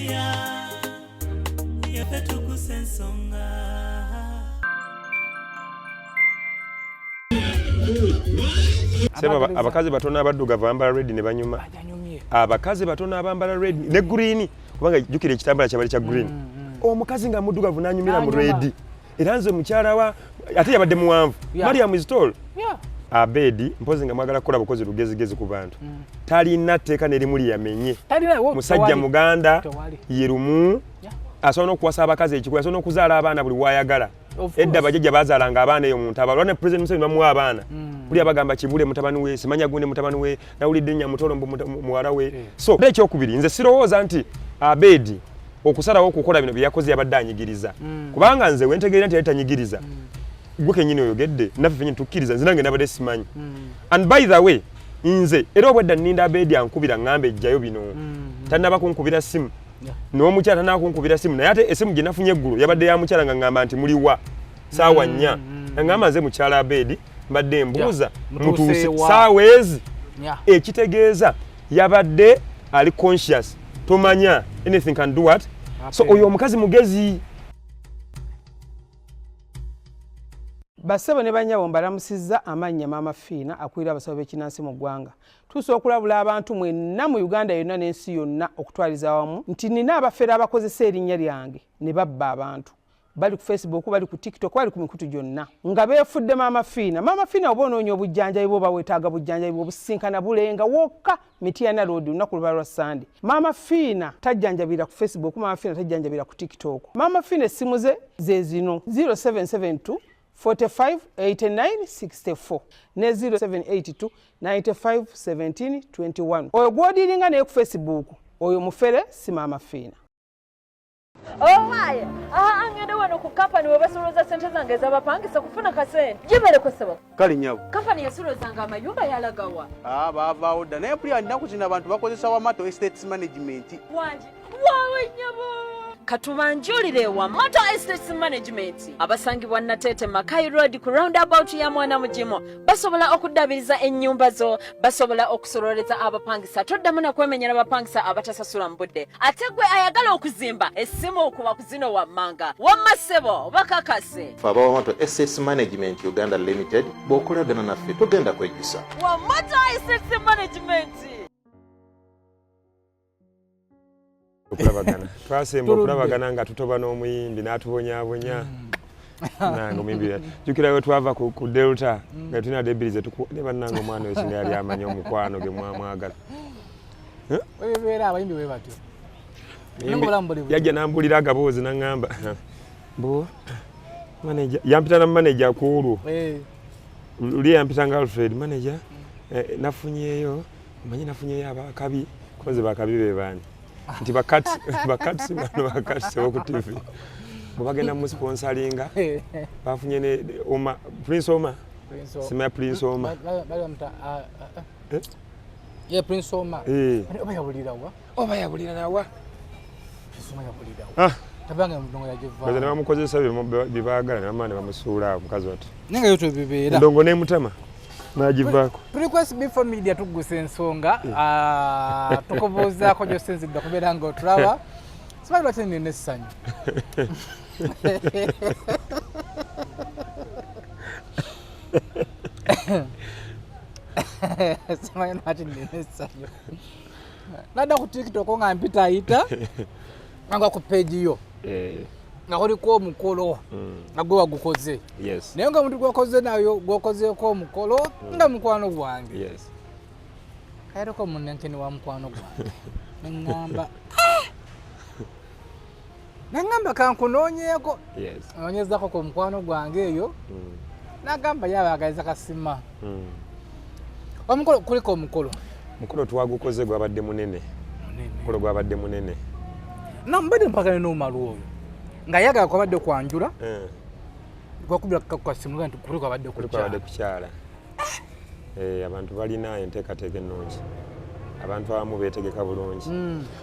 Media, yaffe tukusa ensonga. Sebo, abakazi batono abaddugavu bambala red ne banyuma. Abakazi batono abambala red ne green, kubanga jjukira ekitambala kyabali kya green. Omukazi nga muddugavu n'anyumira mu red. Era nze mukyala wa ate yabadde muwanvu. Mariam is tall. Abedi mpozi nga mwagala kukola bukozi lugezigezi ku bantu. Talina tteeka n'erimu lye yamenye. Musajja Muganda ye lumu, asobola n'okuwasa abakazi ekikulu, asobola n'okuzaala abaana buli w'ayagala. Edda bajjajja baazaalanga abaana eyo mu ntabaalo. Lwana President Museveni bamuwa abaana. Buli abagamba Kibule mutabani we, simanya gundi mutabani we, nawulidde Nyamutolo mbu muwala we. So ekyokubiri, nze sirowooza nti Abedi okusalawo okukola bino bye yakoze yabadde anyigiriza. Kubanga nze wentegeera nti yali tanyigiriza. Gwe kennyini oyogedde, naffe ffennyini tukkiriza, nze nange nabadde simanyi. And by the way, nze era obwedda nninda Abedi ankubira ŋŋambe ejjayo bino. Tannaba kunkubira ssimu. N'omukyala tannaba kunkubira ssimu, naye ate essimu gye nafunye eggulo yabadde ya mukyala nga ŋŋamba nti muliwa ssaawa 4. Ŋŋamba nze mukyala Abedi mbadde mbuuza mutuuse ssaawa ezi, ekitegeeza yabadde ali conscious, tomanya anything can do what. So oyo omukazi mugezi. Bassebo ne bannyabo, mbalamusizza amannya Maama Fiina akulira abasawo b'ekinnansi mu ggwanga. Tuusa okulabula abantu mwenna mu Uganda yonna n'ensi yonna okutwaliza awamu nti nina abafere abakozesa erinnya lyange ne babba abantu. Bali ku Facebook, bali ku TikTok, bali ku mikutu gyonna nga beefudde Maama Fiina. Maama Fiina oba onoonya obujjanjabi bw'oba weetaaga bujjanjabi bw'obusinkana bulenga wokka Mityana Road olunaku luba lwa Sande. Maama Fiina tajjanjabira ku Facebook, Maama Fiina tajjanjabira ku TikTok. Maama Fiina essimu ze ze zino 0772 45 89 64 ne 0782 95 17 21. Oyo gw'odiiringa naye ku Facebook oyo mufere, si Maama Fiina. Owaye, aha, ngende wano ku kampani we basoloza sente zange ez'abapangisa kufuna kasente. Gibereko ssebo. Kale nnyabo. Kampani yasolozanga amayumba yalagawa. Ah, baavaawo dda, naye mpulira nnaku zino abantu bakozesa Wamato Estates Management. Wangi, waawe nnyabo. Katubanjulire Wamato Estates Management abasangibwa Nateete Makai Road ku roundabout ya Mwana Mugimu. Basobola okuddabiriza ennyumba zo, basobola okusololeza abapangisa, toddamu na kwemenyera bapangisa abatasasula mu budde. Ate gwe ayagala okuzimba, essimu okuba ku zino wammanga. Wamma ssebo, bakakase. Ffe aba Wamato Estates Management Uganda Limited, bw'okolagana naffe togenda kwejjusa. Wamato Estates Management. Okulabagana twasemba okulabagana nga tutoba n'omuyimbi n'atubonyabonya. Nange omuyimbi jjukira we twava ku Delta nga tulina debiri zetuku ne bannange, omwana oyo singa yali amanyi omukwano ge mwamwagala. Webeera abayimbi bwe batyo. Yajja n'ambulira agaboozi n'aŋŋamba mbu manager, yampita na manager ku olwo luli yampita nga Alfred manager, nafunyeeyo omanyi nafunyeeyo abakabi koze bakabi be baani nti bakati bakati bano bakati oku TV bwe bagenda mu sponsoringa bafunye ne Oma, Prince Oma, simaya Prince Oma. Ye Prince Oma. Oba yabulira wa? Oba yabulira nawa? Prince Oma yabulira wa? Tabanga mudongo yagiva. Baza ne bamukozesa bye baagala ne bamala ne bamusuula awo mukazi wattu. Naye nga yo twebibeera. Ndongo n'emutama n'agivaako. Tuli ku SB4 Media tuggusa ensonga, tukubuuzaako gy'osinzidde okubeera ng'otulaba. Simanyi lwaki nina essanyu. Simanyi lwaki nina essanyu. Nadda ku TikTok nga mpitaayita nga ku page yo nga kuliko omukolo nga gwe wagukoze. Naye nga omuntu gwakoze nayo gwokozeeko omukolo nga mukwano gwange. Kaireko munenkeni wa mukwano gwange. Neŋŋamba Neŋŋamba kankunoonyeeko. Noonyezaako ku mukwano gwange eyo. N'agamba ye abaagaliza kasima. Omukolo kuliko omukolo. Omukolo twagukoze gwabadde munene. Omukolo gwabadde munene. Na mbadde mpagane n'Omalu oyo. Nga yagala kwabadde kwanjula. Gwakubira kasimu nti kuliko abadde kukyala. Kuliko abadde kukyala. Abantu balina enteekateeka ennungi. Abantu abamu beetegeka bulungi.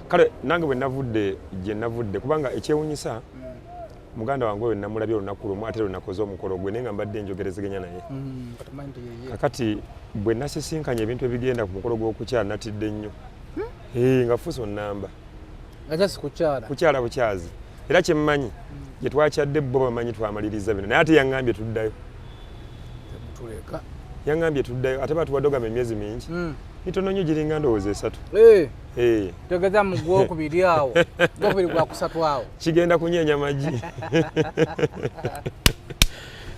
Kale nange bwe navudde gye navudde, kubanga ekyewunyisa muganda wange oyo namulabye olunaku lumu ate lwe nakoze omukolo gwe, naye nga mbadde njogerezegenya naye. Kakati bwe nasisinkanye ebintu ebigenda ku mukolo gw'okukyala natidde nnyo. Nga fuusa onnamba. Nga just kukyala. Kukyala bukyazi. Era kyemmanyi gye twakyadde bo bamanyi twamaliriza bino, naye ate yaŋŋambye tuddayo. Tuleka. Yaŋŋambye tuddayo, ate batuwadde ogamba emyezi mingi mitono nnyo, giringa ndowooza 3. Eh. Tegeza mu gwokubiri awo, gwokubiri gwakusatu awo. Kigenda kunyeenya magi.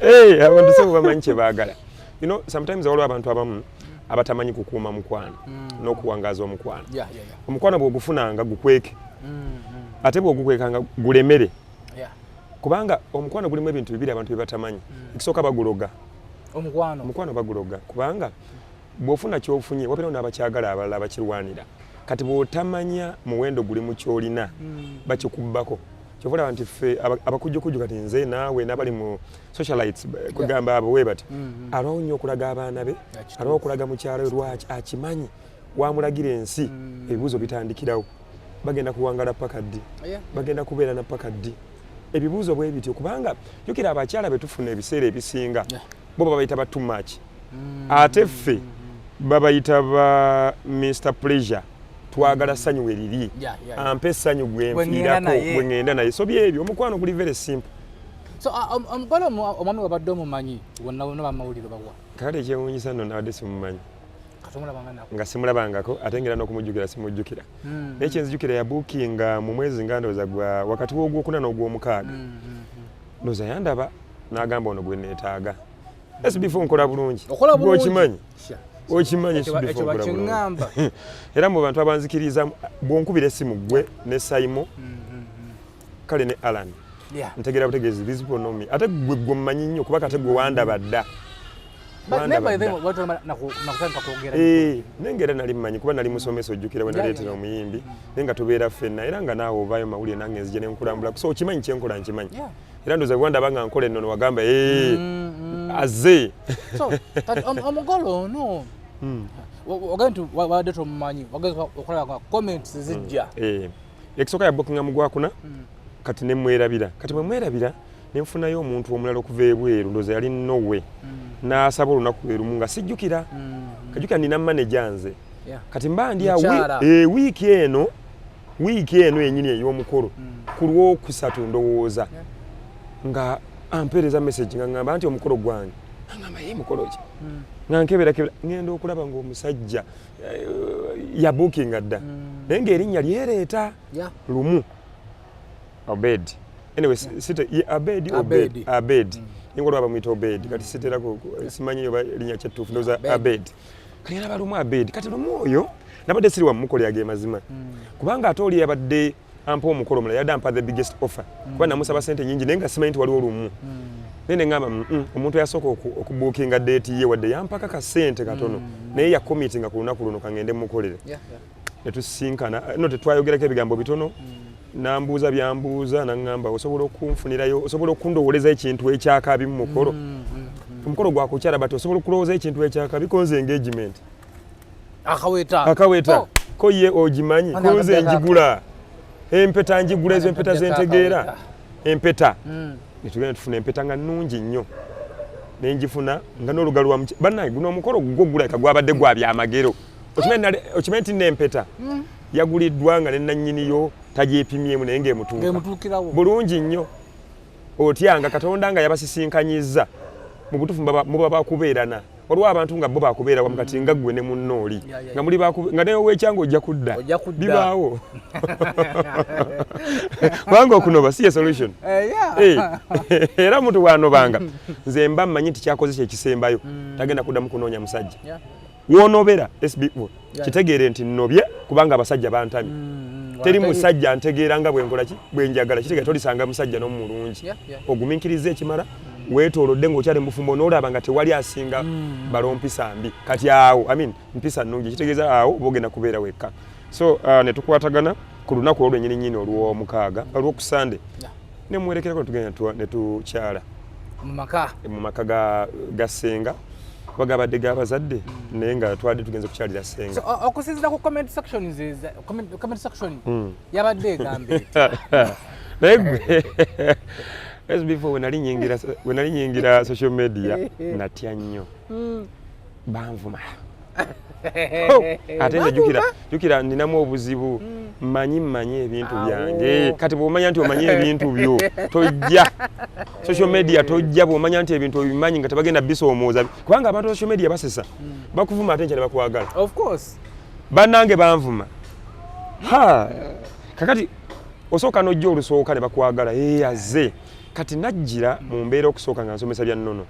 Eh, abantu sebo bamanyi kye baagala. You know, sometimes waliwo abantu abamu abatamanyi kukuuma mukwano n'okuwangaaza omukwano. Omukwano bw'ogufunanga gukweke, ate bw'ogukwekanga gulemere, kubanga omukwano gulimu ebintu bibiri abantu bye batamanyi. Ekisooka, baguloga. Omukwano. Omukwano baguloga, kubanga bw'ofuna kyofunye wabeerawo n'abakyagala abalala abakirwanira. Kati bw'otamanya muwendo guli mu kyolina, bakikubbako. Kyova olaba nti ffe abakujjukujju, kati nze naawe n'abali mu socialites, kugamba abo we bati alwawo nnyo okulaga abaana be, alwawo okulaga mukyalo we. Lwaki? Akimanyi wamulagira ensi, ebibuuzo bitandikirawo. Bagenda kuwangala paka ddi? Bagenda kubeera na paka ddi? Ebibuuzo bwe bityo, kubanga jjukira abakyala be tufuna ebiseera ebisinga bo babayita ba too much, ate ffe babayita ba Mr Pleasure. Twagala ssanyu we liri, ampa essanyu Gwe ŋŋenda gwenfiirako, naye. gwe ŋŋenda naye. So byebyo, omukwano guli very simple. So omugole omwami wabadde omumanyi wonna wonna, bamawulire bawa? Kale ekyewuunyisa nno, nabadde simumanyi. Katomulabanga nako? Nga simulabangako, ate ngera n'okumujjukira simujjukira. Naye kyenzijukira, yabuukinga mu mwezi nga ndowooza gwa wakati w'ogwokuna n'ogwomukaaga. Ndowooza yandaba n'agamba, "Ono gwe neetaaga." SB4 nkola bulungi. Okola Gwe bulungi. okimanyi. Sha. Okimanyi, Ekyo SB4 ekyo nkola bulungi. bakiŋŋamba. Era mu bantu abanzikiriza, bw'onkubira essimu gwe ne Saimo, kale ne Alan, ntegeera butegeezi these people know me. Ate gwe gwe mmanyi nnyo, kuba kate gwe wandaba dda. Naye by Wandaba the dda. way, watu nakutandika kwogera. Eh, naye nga era nali mmanyi, kuba nali musomesa, ojjukira bwe naleetera omuyimbi, naye nga tubeera ffenna, era nga naawe ovaayo mawulire nange nzija nenkulambula. So okimanyi kyenkola, nkimanyi. Era ndowooza bwe wandaba nga nkola ennono wagamba, "Eh, azze." So kati omugole ono ogambye nti wabadde tomumanyi, wageza okulaba nga comments zijja. Eh, ekisooka yabukinga mu gwakuna, kati nemwerabira. Kati bwe mwerabira, nenfunayo omuntu omulala okuva ebweru, ndowooza yali Norway, n'asaba olunaku lwe lumu nga sijjukira. Kajjukira nina manager nze. Kati mba ndi awo, Mukyala. wiiki eno, wiiki eno yenyini ey'omukolo, ku lwokusatu ndowooza, nga ampeereza message nga ŋŋamba nti omukolo gwange. Aŋŋamba, "Ye mukolo ki?" Nga nkeberakebera, ŋŋenda okulaba ng'omusajja yabuukinga dda, naye ng'erinnya lyereeta Lumu Obed. Anyway, site ye Abedi, Obed. Abedi. Abed, ninga olwa bamuyita Obed. Kati sitera simanyi oba erinnya kyettuufu, ndowooza Abedi. Abed. Kati nalaba Lumu Abed. Kati Lumu oyo nabadde siri wamukolera ge mazima, kubanga ate oli yabadde ampa omukolo omulala, yabadde ampa the biggest offer, kuba namusaba sente nyingi, naye nga simanyi nti waliwo Lumu. Naye neŋŋamba, omuntu yasooka okubuukinga date ye, wadde yampaka ka sente katono, naye yakomitinga ku lunaku luno, kangende mukolere." Ne tusisinkana, no tetwayogerako ebigambo bitono, nambuuza byambuuza, naŋŋamba, "Osobola okunfunirayo, osobola okundowoleza ekintu ekyakabi mu mukolo? Omukolo gwakukyala, but osobola okulowooza ekintu ekyakabi konze engagement?" Akaweta. Akaweta. Oh. Ko ye ogimanyi? Ani Konze akaddako? njigula empeta, njigula ezo empeta Akaddako zentegeera. akaweta. Empeta, netugenda tufuna empeta nga nnungi nnyo, nenjifuna nga n'olugalo lwa bannaye guno omukolo gwo gulabika gwabadde gwa byamagero. Okimanyi nti n'empeta yaguliddwa nga ne nannyiniyo tagyepimyemu, naye ng'emutuuka Ng'emutuukirawo. bulungi nnyo. Otyanga Katonda nga yabasisinkanyizza mu butuufu, muba bakubeerana. Waliwo abantu nga bo bakubeera wamu, kati nga ggwe ne munno oli nga muli nga naye owekyanga ojja kudda. Ojja kudda. Bibaawo, kubanga okunoba si ye solution. Eh, yeah. Eh, era omuntu bwanobanga, nze mba mmanyi nti kyakoze kyekisembayo, tagenda kuddamu kunoonya musajja. Wonobera SBO, kitegeere nti nnobye kubanga abasajja bantamye. Teri musajja ntegeera nga bwenkola ki bwenjagala. Kitegeera tolisanga musajja n'omulungi. Ogumiikiriza ekimala, weetoolodde ng'okyali mu bufumbo, n'olaba nga tewali asinga balo mpisa mbi. Kati awo, I mean, mpisa nnungi, kitegeeza awo oba ogenda kubeera wekka. So ne tukwatagana ku lunaku olwo lwennyini nnyini olwomukaaga, olwokusande, nemuwerekerako, netugenda ne tukyala mu maka. Mu maka ga ssenga, kuba gabadde g'abazadde, naye nga twadde tugenze kukyalira ssenga. So, okusinziira ku comment section, comment section yabadde egamba eti? Naye gwe SB4, we nali nyingira social media, natya nnyo. Banvuma. Ate nze jjukira ninamu obuzibu, mmanyi ebintu byange. Kati bw'omanya nti omanyi ebintu byo tojja social media, tojja bw'omanya nti ebintu obimanyi nga tebagenda bisoomooza, kubanga abantu social media basesa, bakuvuma ate nkya ne bakwagala. Of course. Bannange banvuma. Ha, kakati osooka n'ojja olusooka ne bakwagala, azze. Kati najjira mu mbeera okusooka nga nsomesa bya nnono,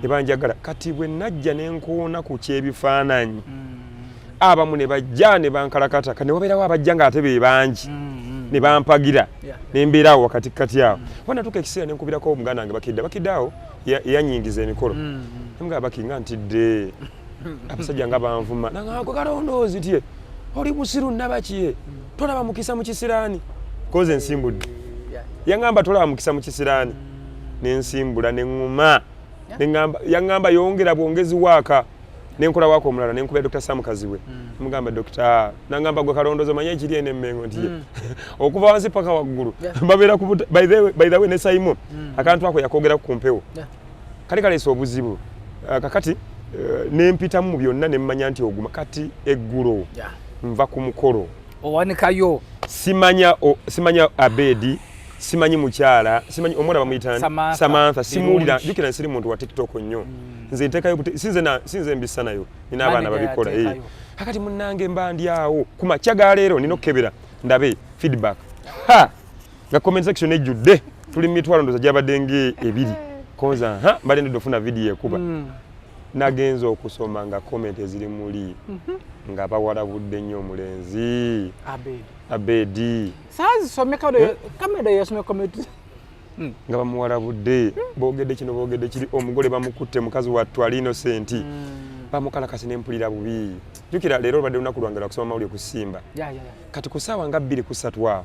ne banjagala. Kati bwe najja ne nkoona ku kyebifaananyi, abamu ne bajja ne bankalakata. Kati ne wabeerawo abajja ng'ate be bangi ne bampagira, ne mbeera awo wakati kati awo. Kuba natuuka ekiseera ne nkubirako omuganda wange Bakidda awo yanyingiza emikolo, nemugamba, "Baki, nga ntidde, abasajja nga banvuma." Nagamba, "Gwe kalondoozi tye oli musiru nabakiye, tolaba mukisa mu kisiraani." Koze nsimbudde. Yaŋŋamba, "Tolaba mukisa mu kisiraani." Nensimbula neŋŋuma. Yaŋŋamba, "Yongera bwongezi waaka." Nenkola waaka omulala, nenkubira Dr. Sam Kazibwe, mugamba, "Dr." Nangamba, "Gwe kalondozi, omanye ekiri eno emmengo nti ye okuva wansi paka waggulu babeera ku By the way, ne Saimo akantu ako yakogera ku mpewo, kali kaleese obuzibu. Kakati nempitamu mu byonna, nemmanya nti oguma. Kati eggulo nva ku mukolo. Owanikayo. Simanya Abedi, simanyi mukyala, simanyi omuwala bamuyita Samantha. Samantha, simuwulira. Birungi. Jjukira nsiri muntu wa TikTok nnyo. Nze nteekayo sinze sinze mbissa nayo, nina abaana Manager babikola. yateekayo. Kakati munnange mba ndi awo ku makya ga leero, nina okukebera ndabe feedback. Ha, nga comment section ejjudde, tuli mu mitwalo ndowooza gyabadde ng'ebiri konza. Ha, mbadde ndidde ofuna vidiyo ekuba. Nagenza okusoma nga comment eziri muli nga bawalabudde nnyo omulenzi. Abedi. Abedi. Saazisomye kamera, yasomye comment. Nga bamuwalabudde, boogedde kino, boogedde kiri, omugole bamukutte, mukazi wattu ali innocent, bamukalakasi. Nempulira bubi. Jjukira leero olubadde lunaku lwange lwakusoma mawulire ku Simba. Kati ku ssaawa nga 2 ku 3 awo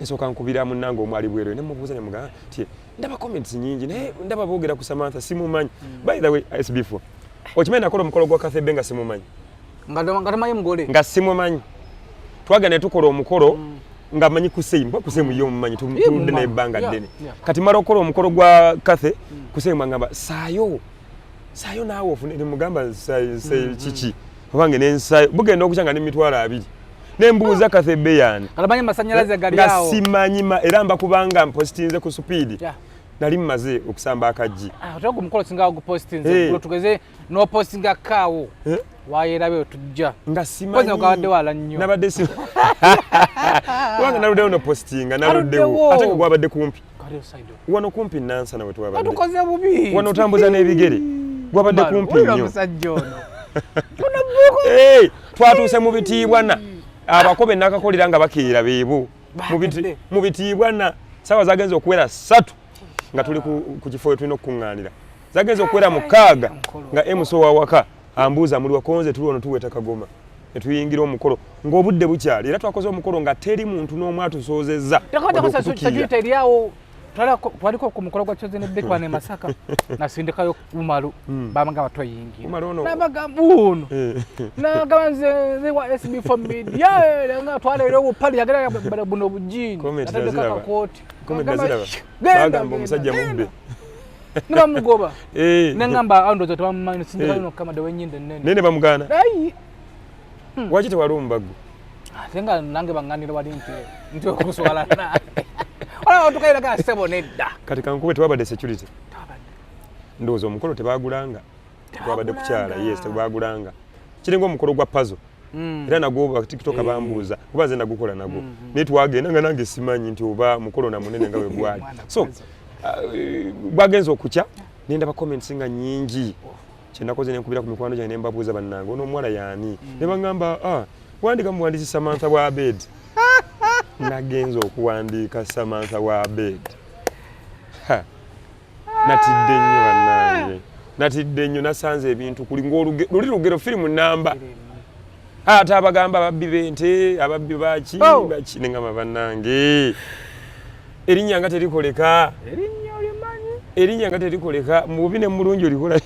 nsooka nkubira munnange omu ali bweru, ne mubuuza, ne mugamba nti ndaba comments nyingi naye ndaba boogera ku Samantha, simumanyi. By the way, SB4, okimanyi nakola omukolo gwa Kathebe nga simumanyi? Nga tomanyi mugole? Nga simumanyi. Twagenda ne tukola omukolo nga manyi Kuseimu, kuba Kuseimu ye omumanyi, Ye tuludde mumanyi. n'ebbanga ddene. Kati mala okukola omukolo gwa Kathe, Kuseimu agamba, "Saayo, saayo naawe ofune." Nemugamba, "Kiki?" Obange nensayo, bugenda okukya nga n'emitwalo 20. Nembuuza, "Kathe beyani?" Nga tomanyi masanyalaze gali Nga awo. simanyi era mba kubanga mpositinze ku speed. Nali mmaze okusamba akaggi. Ah, ate ogwo omukolo singa wagupostinze gulo, tugeze n'opostinga kaawo, wayerabe tujja. Nga Kozi simanyi. ogabadde wala nnyo. Nabadde si kubanga naluddewo nopositinga, naluddewo. Aluddewo. Ate nga gwabadde kumpi. Kale side. Wano kumpi Nansana we twabadde. Batukoze bubi. Wano otambuza n'ebigere, gwabadde Malu, kumpi wulira nnyo. Omusajja ono. Hey, twatuuse mu bitiibwana, abakobe nakakolera nga bakeera beebo. Bakedde. Mu bitiibwana, saawa zagenza okuwera 3 nga tuli ku kifo we tulina okukuŋŋaanira, zagenza okuwera 6 nga emuso wawaka ambuuza, "Muli wakonze?" "Tuli wano tuweta kagoma." Ne tuyingira omukolo ng'obudde bukyali, era twakoze omukolo nga teri muntu n'omu atusoozezza wadde okutukiira. Security eri awo. Twaliko ku mukolo gwa Chosen Becky wano e Masaka, nasindikayo Umaru, bamugamba toyingira. Umaru ono- Nabagamba ono nagamba, "Nze wa SB4 Media." Nga twaleera obupali yagera buno obujiini. Comment Ataddeko naziraba. akakooti. Comment Nagamba, naziraba. "Genda, Bagamba genda, omusajja genda." mubbe. Nebamugoba. Nengamba andowooza tebamumanyi, sindikayo nokamada w'ennyindo ennene. Naye ne bamugaana. Ayi. Waki tewali omubaggo? Ate nga nange baŋŋanira wali nti okuswala nange olaba otukairaga sebo nedda. Kati kankube, tewabadde security, ndowooza omukolo tebagulanga, twabadde kukyala. Yes, tebagulanga, kiringa omukolo gwa Pazo. Era nagwo batiktoka bambuuza kuba nze nagukola nagwo, naye twagenda nga nange simanyi nti oba mukolo na munene nga bwe gwali. Mwana So Pazo. bwagenza okukya nendaba comments nga nyingi. Kyenakoze, nenkubira ku mikwano gyange nembabuuza, "Bannange, ono omuwala yaani?" Ne baŋŋamba, "Ah, wandika muwandiisi Samantha wa Abed." Nagenza okuwandiika Samantha wa Abed. Ha, natidde nnyo bannange, natidde nnyo. Nasanze ebintu kuli ng'oluge luli lugero, firimu namba, ate abagamba ababbi b'ente, ababbi baki. Oh. Baki, neŋŋamba, "Bannange, erinnya nga terikoleka." Erinnya olimanyi. Erinnya nga terikoleka mu bubi ne mu bulungi olikola.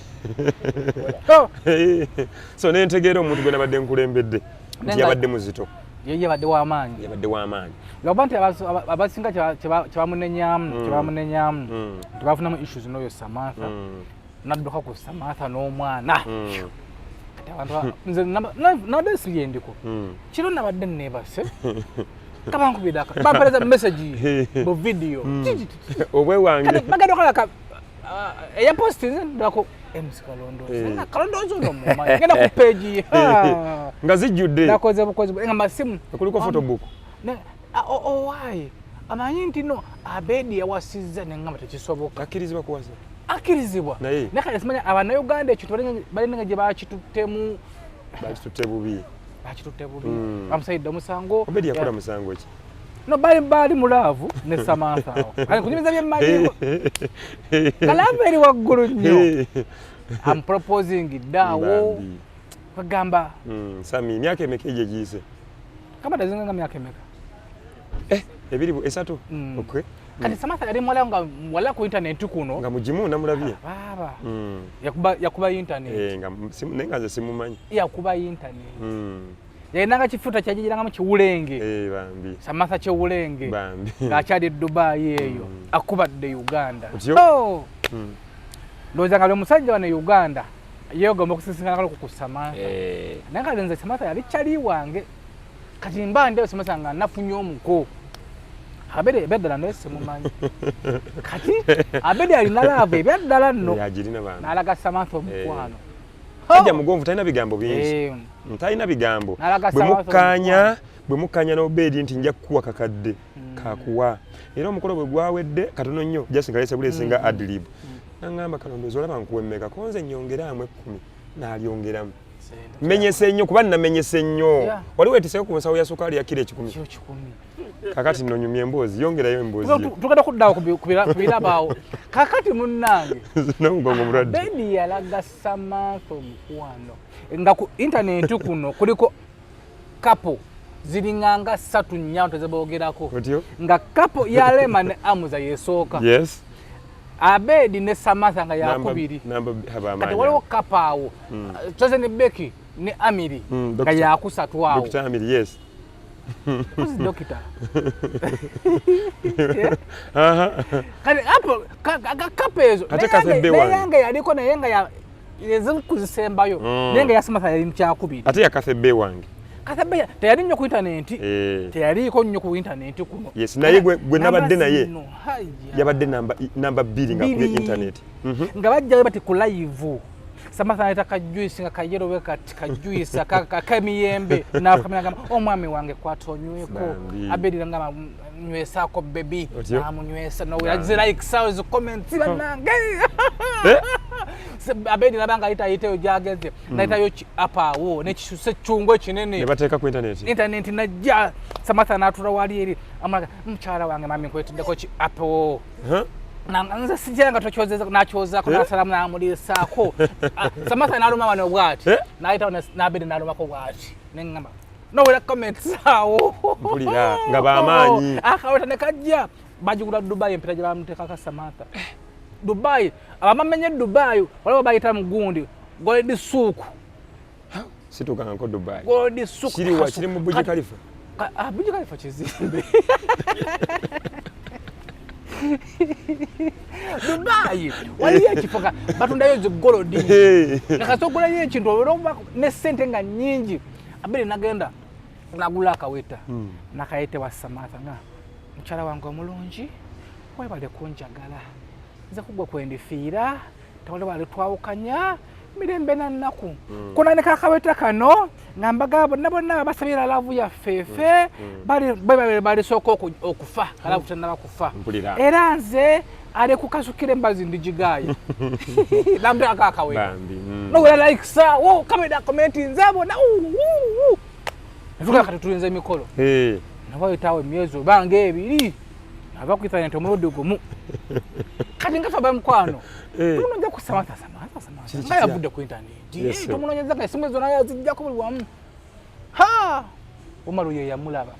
Oh. So nentegeera omuntu gwe nabadde nkulembedde nti yabadde muzito. Ye yabadde w'amaanyi. Yabadde w'amaanyi. Lwakuba nti abasinga kyebamunenyamu nti bafunamu issues n'oyo Samantha, nadduka ku Samantha n'omwana. Kati abantu nze nabadde siyendiko kiro nabadde neebase kabankubira bampereza message mu video obwewange bagenda okola eya post nze ndako MC Kalondoozi nga Kalondoozi ono mumanyi ngenda ku page ye nga zijjudde nakoze bukozi nga masimu kuliko photobook owaaye amanyi nti no Abedi yawasizza nengamba tekisoboka. Akkirizibwa kuwasa? Akkirizibwa. Naye kale simanya Abannayuganda ekintu balina gye bakituttemu. Bakitutte bubi. Bakitutte bubi. Bamusayidde omusango. Abedi yakola musango ki? No bali mu love ne Samantha awo. Kale kunyumiza bye mmanyi. Kalaavu eri waggulu nnyo. I'm proposing ddawo. Bagamba. Sami emyaka emeka egyo egiyise? Kama tazinga myaka emeka? Ebiri esatu. Okay. Kati Samantha yali muwala nga muwala ku internet kuno. Nga mugimu namulabye. Baba. Yakuba internet. Nga naye nga nze simumanyi. Yakuba internet. Yalinanga kifuta kyajirangamu kiwulenge. Bambi. Samantha kiwulenge. Bambi. Ng'akyali Dubai eyo. Akubadde Uganda. Oh. Ndowooza nga omusajja wano Uganda yeegomba okusisinkana ku Samantha. Naye kale nze Samantha yali kyali wange. Kati mba ndeyo Samantha nga nafunye omuko. Abedi ebyaddala naye simumanyi. Kati Abedi alina love ebyaddala nno. N'alaga Samantha omukwano. Ajja mugonvu talina bigambo bingi. Talina bigambo. Bwe mukkaanya n'Obedi nti nja kukuwa kakadde kakuwa. Era omukolo bwe gwawedde katono nnyo just nga leese buleesinga adlib. Nangamba Kalondoozi olaba nkuwa emmeka ko nze nnyongeramu 10 n'alyongeramu. Menyese nnyo kuba nnamenyese nnyo. Wali weetiseeko ku nsawo ya sukaali ya kilo 100. Kakati nno nyumya emboozi, yongerayo emboozi. Tugenda kuddawo ku birabaawo. Kakati munnange. N'omugongo mulwadde. Abedi yalaga Samantha omukwano. Nga ku internet kuno kuliko couple ziringanga 3 4 tezeboogerako. Nga couple ya Rema ne Amuza yesooka. Yes. Abedi ne Samantha nga yakubiri. Kati waliwo couple awo. Chosen ne Becky ne Amiri nga yakusatu awo. Dr. Amiri, yes. Who's the doctor? Kati apo kapezo. Naye yaliko naye nga ya ezinkuzisembayo. Naye nga ya Samantha yali mukyakubiri. Ate ya Kathebe wange. Kathebe teyali nnyo ku internet. Teyaliko nnyo ku internet kuno. Yes, naye gwe nabadde naye. Yabadde namba 2 nga ku internet. Nga bajjayo bati ku live. Samantha anaita kajuisi nga kayero we kati kajuisi akemiyembe n'akamira ngamba omwami wange kwatonyweko Abedi ngamba nywesako baby amunywesa no we like sounds comments bannange Abedi nabanga ayita ayiteyo gyageze nayitayo apa awo n'ekisuse kyungu ekinene ne bateeka ku internet internet najja Samantha n'atula wali eri amulaga mukyala wange mami nkwetiddeko ki apo nze sijja nga tokyozeza n'akyozaako n'asalamu n'amuliisaako Samantha n'aluma wano bw'ati n'ayitawo n'Abedi n'alumako bw'ati ne ŋŋamba nowera comments awo mpulira nga b'amaanyi akaweta ne kajja bagigula Dubai empeta gye bamuteekako Samantha Dubai abamamenye Dubai waliwo bayita mu gundi Gold Souk situukangako Dubai Gold Souk kiriwa kiri mu Burj Khalifa Burj Khalifa kizimbe Dubai waliyo ekifo batundayo zi gold nakasogolayo ekintu oba ne ssente nga nnyingi Abedi nagenda nagula akaweta nakayitebwa Samantha nga mukyala wange omulungi webale kunjagala nze kugwa kwendifiira tewali wali twawukanya mirembe na nnaku kunanika akaweta kano nga mbaga bonna bonna basabira love yaffe ffe bali balisooka okufa love tennaba kufa era nze ali kukasukira embazi ndigigaaya namuteekako akaweta nowera like sa wo kamera comment nze bona netukaa kati tulinze emikolo nabayitawo emyezi obanga 2 nava ku internet omulundi gumu kati nga fe abamukwano tumunoonya ku Samantha Samantha Samantha nga yavudde ku internet tumunoonyeza nga esimu ezo naye aziggyako buli wamu ha Umaru ye yamulaba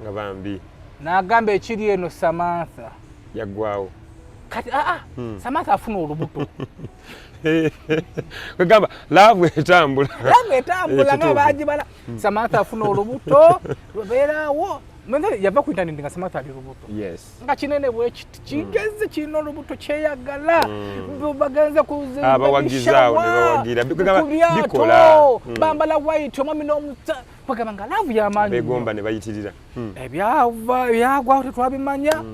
nga bambi n'agamba ekiri eno Samantha yaggwawo kati Samantha afuna olubuto kwegamba love etambula nga bagibala Samantha afuna olubuto lubeerawo Yava ku internet nga Samantha ali lubuto. Yes. Nga kinene bwe kiti kigeze kirina olubuto kyeyagala. Bagenze ku Abawagizi awo ne bawagira. Bikola. Bambala white omwami n'omusa bagamba nga love y'amaanyi. Begomba ne bayitirira. Ebyava byagwa tetwabimanya.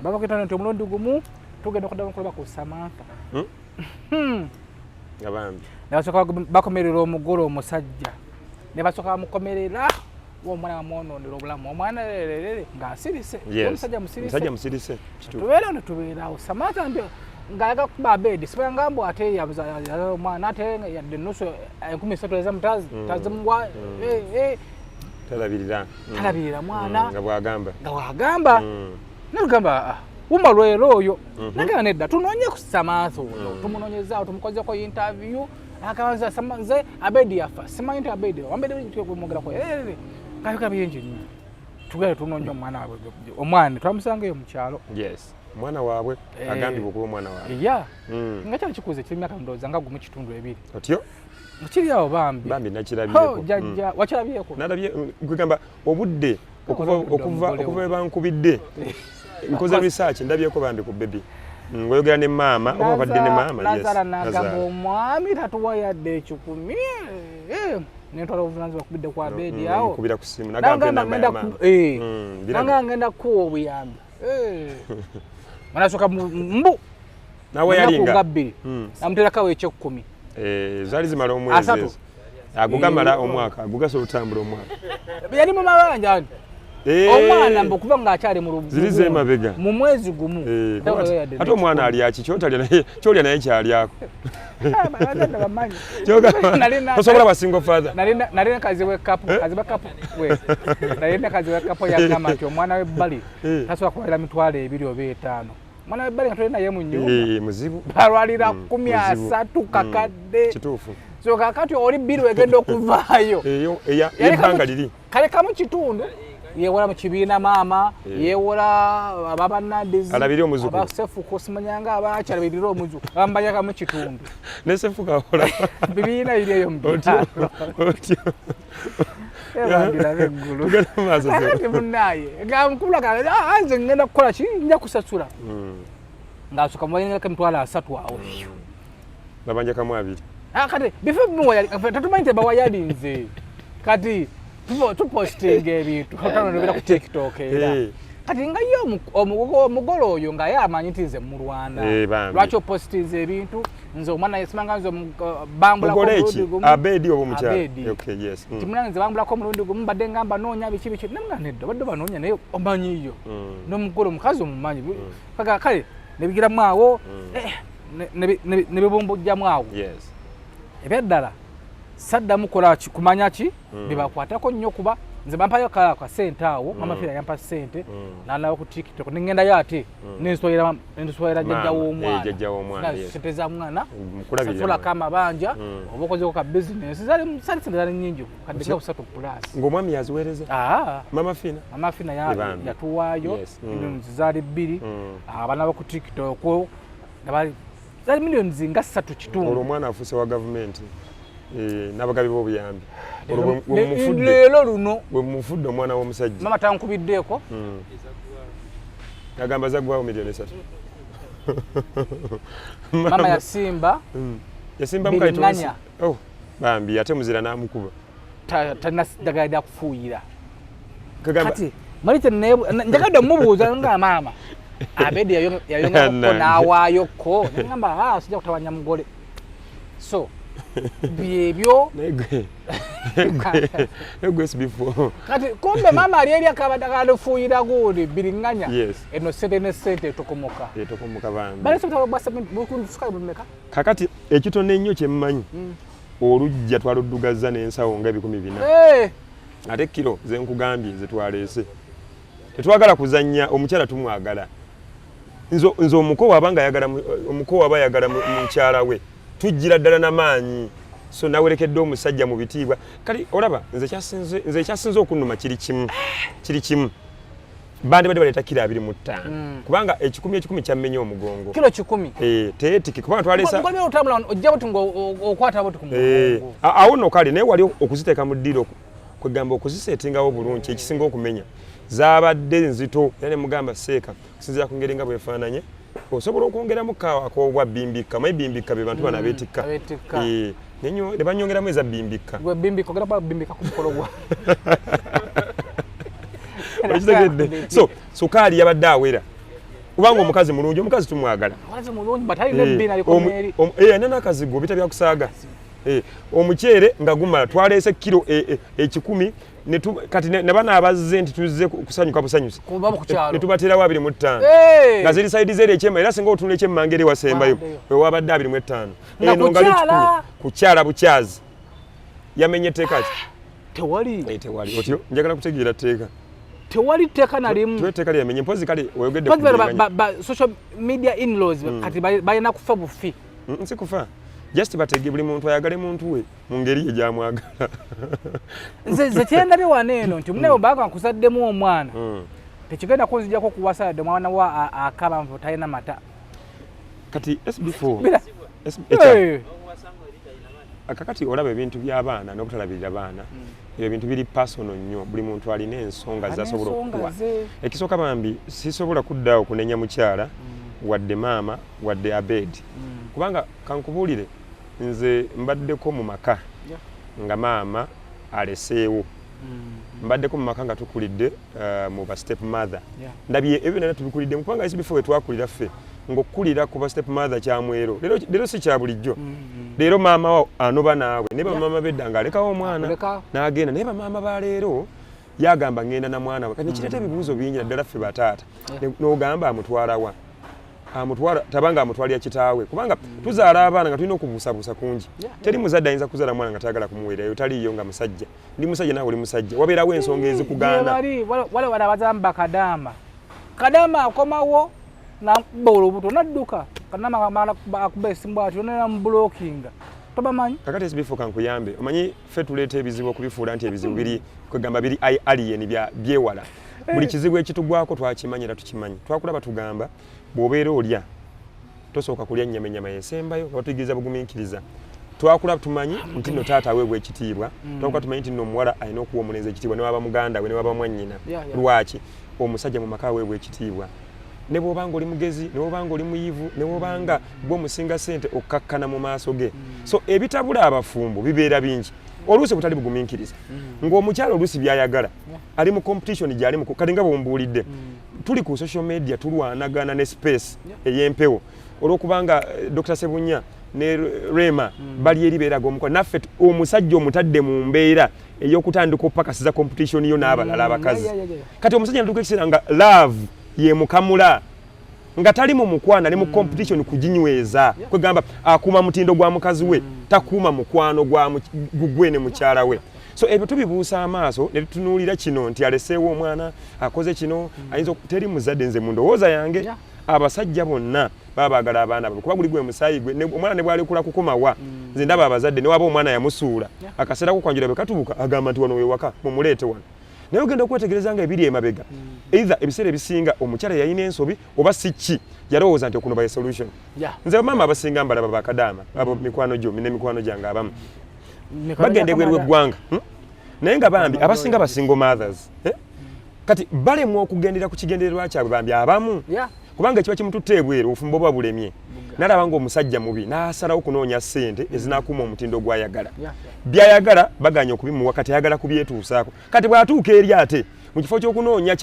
Bava ku internet omulundi gumu tugenda okuddamu okulaba ku Samantha. Nga bambi. Ne basooka bakomerera omugole omusajja. Ne basooka bamukomerera. Omwana bamwonoonera obulamu omwana lererere ng'asirise. Omusajja musirise. Omusajja musirise. Tubeerawo ne tubeerawo. Samantha ng'ayagala kukuba Abedi sibanga mbu ate yazaala omwana ate yadde ennusu 3000 ezamutazi tazimuwa talabirira. Talabirira mwana. Nga bw'agamba. Nga bw'agamba. Nagamba wuma lwero oyo. Nagamba nedda tunoonye ku Samantha oyo. Tumunoonyezaawo tumukozeko interview. Akabanza nze Abedi yafa. Simanyi nti Abedi. Abedi mwogerako. Kayoka bingi nnyo. Tugenda tunoonya omwana waabwe. Omwana twamusangayo mu kyalo. Yes. Omwana waabwe agambibwa okuba omwana waabwe. Yeah. Nga kyali kikuze kiri myaka ndowooza nga 1.2. Otyo? Kiri awo bambi. Bambi nakirabyeko. Jjajja wakirabyeko? Nalabye kugamba obudde okuva we bankubidde. Nkoze research ndabyeko bambi ku baby. Ngoyogera ne maama oba obadde ne maama. Yes. Nazala n'agamba omwami tatuwa yadde 100. Nentwala obuvunaanyizibwa kubidde kwa Abedi awo. Nkubira ku ssimu nagamba enamba ya maama. Nagamba ngenda kukuwa obuyambi. Manasooka mbu. Nawe yalinga. Bbiri. Namuteerako eky'ekkumi. Zaali zimala omwezi ezo. Ago gamala omwaka, ago gasobola otambula omwaka. Yali mu mabanja anti. Omwana mbu okuva ng'akyali mu lubuto. Ziri z'emabega. Mu mwezi gumu. Ate omwana alya ki? Ky'olya naye kyalyako. Tosobola ba single father. Nalina kaziwe kapo, kaziwe kapo. Nalina kaziwe kapo yagamba nti omwana w'ebbali tasobola kubalira 200 oba 5. Omwana w'ebbali nga toli naye mu nnyumba. Muzibu. Balwalira 30 kakadde. Kituufu. So kakati oli bbiri wegenda okuvaayo. Ebbanga liri. Kalekamu kitundu. Yewola mu kibiina maama, yewola ababannandizi, alabirire omuzukulu, abasefuko simanyanga abaaki alabirire omuzukulu, bambayaka mu kitundu. Ne sefuko awola. Bibiina biri eyo mu byalo. Otyo. Ebandirabe eggulu. Tugenda mu maaso. Ate munnaye, nga mukulu agamba, nze ngenda kukola ki? Nja kusasula. Ng'asooka mubalingako 30,000 awo. Babanjakamu 2. Kati bifo bimuwa tetumanyi tebawayalinze. Kati tupostinga ebintu otanonobera ku TikTok era. Kati nga ye omugole oyo nga ye amanyi nti nze mulwana. Lwaki opostinze ebintu nze omwana yesimanga nze bambulako omulundi gumu. Abedi oba omukyala? Abedi. Okay, yes. Nti munange nze bambulako omulundi gumu mbadde ngamba noonya biki biki. Namugamba nedda obadde banoonya naye omanyiyo. N'omugole omukazi omumanyi. Kale nebigiramu awo ne bibumbujjamu awo. Yes. Ebyaddala saddamu kola ki kumanya ki bibakwatako nnyo kuba nze bampayo ka ssente awo mama Fira yampa ssente n'alaba ku TikTok ne ŋŋendayo ate nenswalira jjajja w'omwana ssente za mwana sasulako amabanja oba okozeko ka bizinesi zali ssente zali nnyingi kadde ka 3 plus. Ng'omwami yaziweereza? Mama Fina? Mama Fina yatuwaayo millions zaali 2 abaana ba ku TikTok zaali millions nga 3 kitundu. Olwo omwana afuuse wa gavumenti. N'abagabi b'obuyambi. Leero luno we mufudde omwana w'omusajja. Mama tankubiddeeko. Agamba zaggwawo 3 million. Mama yasimba. Yasimba mukalituusi. Oh, bambi ate muzira n'amukuba. Talina ddagala lya kufuuyira. Kati malite njagadde mmubuuza nga maama Abedi yayongerako n'awaayoko. Nagamba sijja kutabanya mugole. So byebyo. Kati kumbe mama ali eri akabadde akafuuyira gundi biriŋŋanya. Eno ssente ne ssente etokomoka. Etokomoka bambi. Balese obutabo bwa sukali bumeka? Kakati ekitono ennyo kye mmanyi olujja twaluddugaza n'ensawo nga 4,000. Ate kiro ze nkugambye ze twaleese. Tetwagala kuzannya omukyala tumwagala. Nze omuko waba nga ayagala omuko waba ayagala mukyala we tujjira ddala n'amaanyi. So nawerekedde omusajja mu bitiibwa. Kati olaba nze ekyasinze okunnuma kiri kimu. Kiri kimu. Bandi badde baleeta kiro 25. Kubanga 1,000 kyammenya omugongo. Kiro 1,000? Teetiki kubanga twaleesa. Omugongo otambula ojja buti ng'okwata buti ku mugongo. Awo nno kale naye wali okuziteeka mu ddiiro Kwegamba okuzisetingawo bulungi ekisinga okumenya zabadde nzito, era ne mugamba seeka okusinziira ku ngeri nga bwefaananye osobola okwongeramu kaawa ak'obwa bimbikka. Manyi bimbikka be bantu bano abeetikka. Abeetikka. Eh, ne banyongeramu eza bimbikka. Gwe bimbika, ogenda kuba bimbika ku mukolo gwa. Okitegedde? So sukaali yabadde awera kubanga omukazi mulungi, omukazi tumwagala. Omukazi mulungi, but alina ebbina likomye eri. Alina n'akazigo bita byakusaaga. Omuceere nga gumala, twaleese kiro 100 kati ne bano abazze nti tuzze kusanyuka busanyusi. Kuba ku kyalo. Ne tubateerawo 25. Eh! Nga ziri side zeri ekyema, era singa otunula ekyemmanga eri wasembayo Wabaddeyo. we wabadde 25. Nga Eno nga li kukyala. 100 kukyala bukyazi. Yamenye etteeka ki? Tewali. Tewali. Otyo njagala kutegeera tteeka. Tewali tteeka na limu. Tuwe etteeka lyamenye mpozi kale oyogedde ku Mpozzi bano biringanya. ba social media in-laws kati balina kufa bufi. Si kufa. Just batege buli muntu ayagale muntu we mu ngeri ye gy'amwagala. Nze kyendabye wano eno nti munne bw'obanga nkuzaddemu omwana, tekigenda kunzijjako kuwasa yadde omwana wa akaba nti talina mata. Kati SB4, Bira. S, kakati olaba ebintu by'abaana n'obutalabirira baana, ebyo ebintu biri personal nnyo, buli muntu alina ensonga Alina zasobola ensonga okukuwa. ze. Ekisooka bambi sisobola kuddaawo kunenya mukyala wadde maama wadde Abed, kubanga kankubuulire nze mbaddeko mu maka nga maama aleseewo, mbaddeko mu maka nga tukulidde mu ba step mother. Ndabye ebyo byonna tubikuliddemu kubanga SB4 we twakulira ffe ng'okukulira ku ba step mother kyamwero, leero si kya bulijjo. Leero maama wo anoba naawe, naye bamaama bedda ng'alekawo omwana Akuleka. n'agenda, naye bamaama ba leero yagamba ngenda na mwana we. Kati nekireeta ebibuuzo bingi naddala ffe bataata. N'ogamba amutwalawa, amutwala tabanga amutwalira kitaawe, kubanga tuzaala abaana nga tulina okubuusabuusa kungi. Teri muzadde ayinza kuzaala mwana nga tayagala kumuweerayo, taliiyo nga musajja. Ndi musajja naawe oli musajja, wabeerawo ensonga ezikugaana. Bali wala wala abazamba kadama. Kadama akomawo nakuba olubuto nadduka. Kadama amala akuba esimu bw'atyo nera mu blockinga. Tobamanyi? Kakati SB4 kankuyambe, omanyi ffe tuleeta ebizibu okubifuula nti ebizibu biri kwegamba biri alien byewala. Buli kizibu ekitugwako twakimanyi era tukimanyi. Twakulaba tugamba bw'obeera olya tosooka kulya nnyama, ennyama yesembayo, nga batuyigiriza bugumiikiriza. Twakula tumanyi nti nno taata aweebwa ekitiibwa, twakula tumanyi nti nno omuwala alina okuwa omulenzi ekitiibwa ne waba muganda we ne waba mwannyina. Lwaki omusajja mu maka aweebwa ekitiibwa? Ne bw'obanga oli mugezi, ne bw'obanga oli muyivu, ne bw'obanga gwe omusinga ssente, okkakkana mu maaso ge. So ebitabula abafumbo bibeera bingi, oluusi butali bugumiikiriza, ng'omukyala oluusi by'ayagala ali mu competition gy'ali mu kati nga bw'ombuulidde, tuli ku social media tulwanagana ne space ey'empewo olw'okubanga Dr. Sebunya ne Rema bali eri beeraga omukwano, naffe omusajja omutadde mu mbeera ey'okutandika okupakasiza competition yo n'abalala abakazi. Kati omusajja natuuka ekiseera nga love yemukamula, nga tali mu mukwano, ali mu competition kuginyweza. Kwegamba akuuma mutindo gwa mukazi we, takuuma mukwano gwa gugwe ne mukyala we. So ebyo tubibuusa amaaso ne tutunuulira kino nti aleseewo omwana, akoze kino, ayinza teri muzadde. Nze mu ndowooza yange abasajja bonna baba baagala abaana baabwe, kuba guli gwe musaayi gwe. Omwana ne bwalekula kukomawa, nze ndaba abazadde ne waba omwana yamusuula, akaseera kokwanjula bwe katuuka agamba nti wano wewaka, mumuleete wano. Naye ogenda okwetegereza nga ebiri emabega, either ebiseera ebisinga omukyala yalina ensobi oba si ki yalowooza nti okuno by solution. Nze bamaama abasinga mbalaba bakadaama abo mikwano gyo ne mikwano gyange abamu Mikono bagenda gya ebweru Kamada. w'eggwanga, Naye nga bambi abasinga ba single mothers, eh? Kati balemwa okugendera ku kigendererwa kyabwe bambi abamu, kubanga ekiba kimututte ebweru obufumbo buba bulemye, nalaba ng'omusajja mubi n'asalawo kunoonya ssente ezinakuuma omutindo gw'ayagala. Byayagala baganya okubimuwa, kati ayagala kubyetuusaako. Kati bw'atuuka eri ate mu kifo ky'okunoonya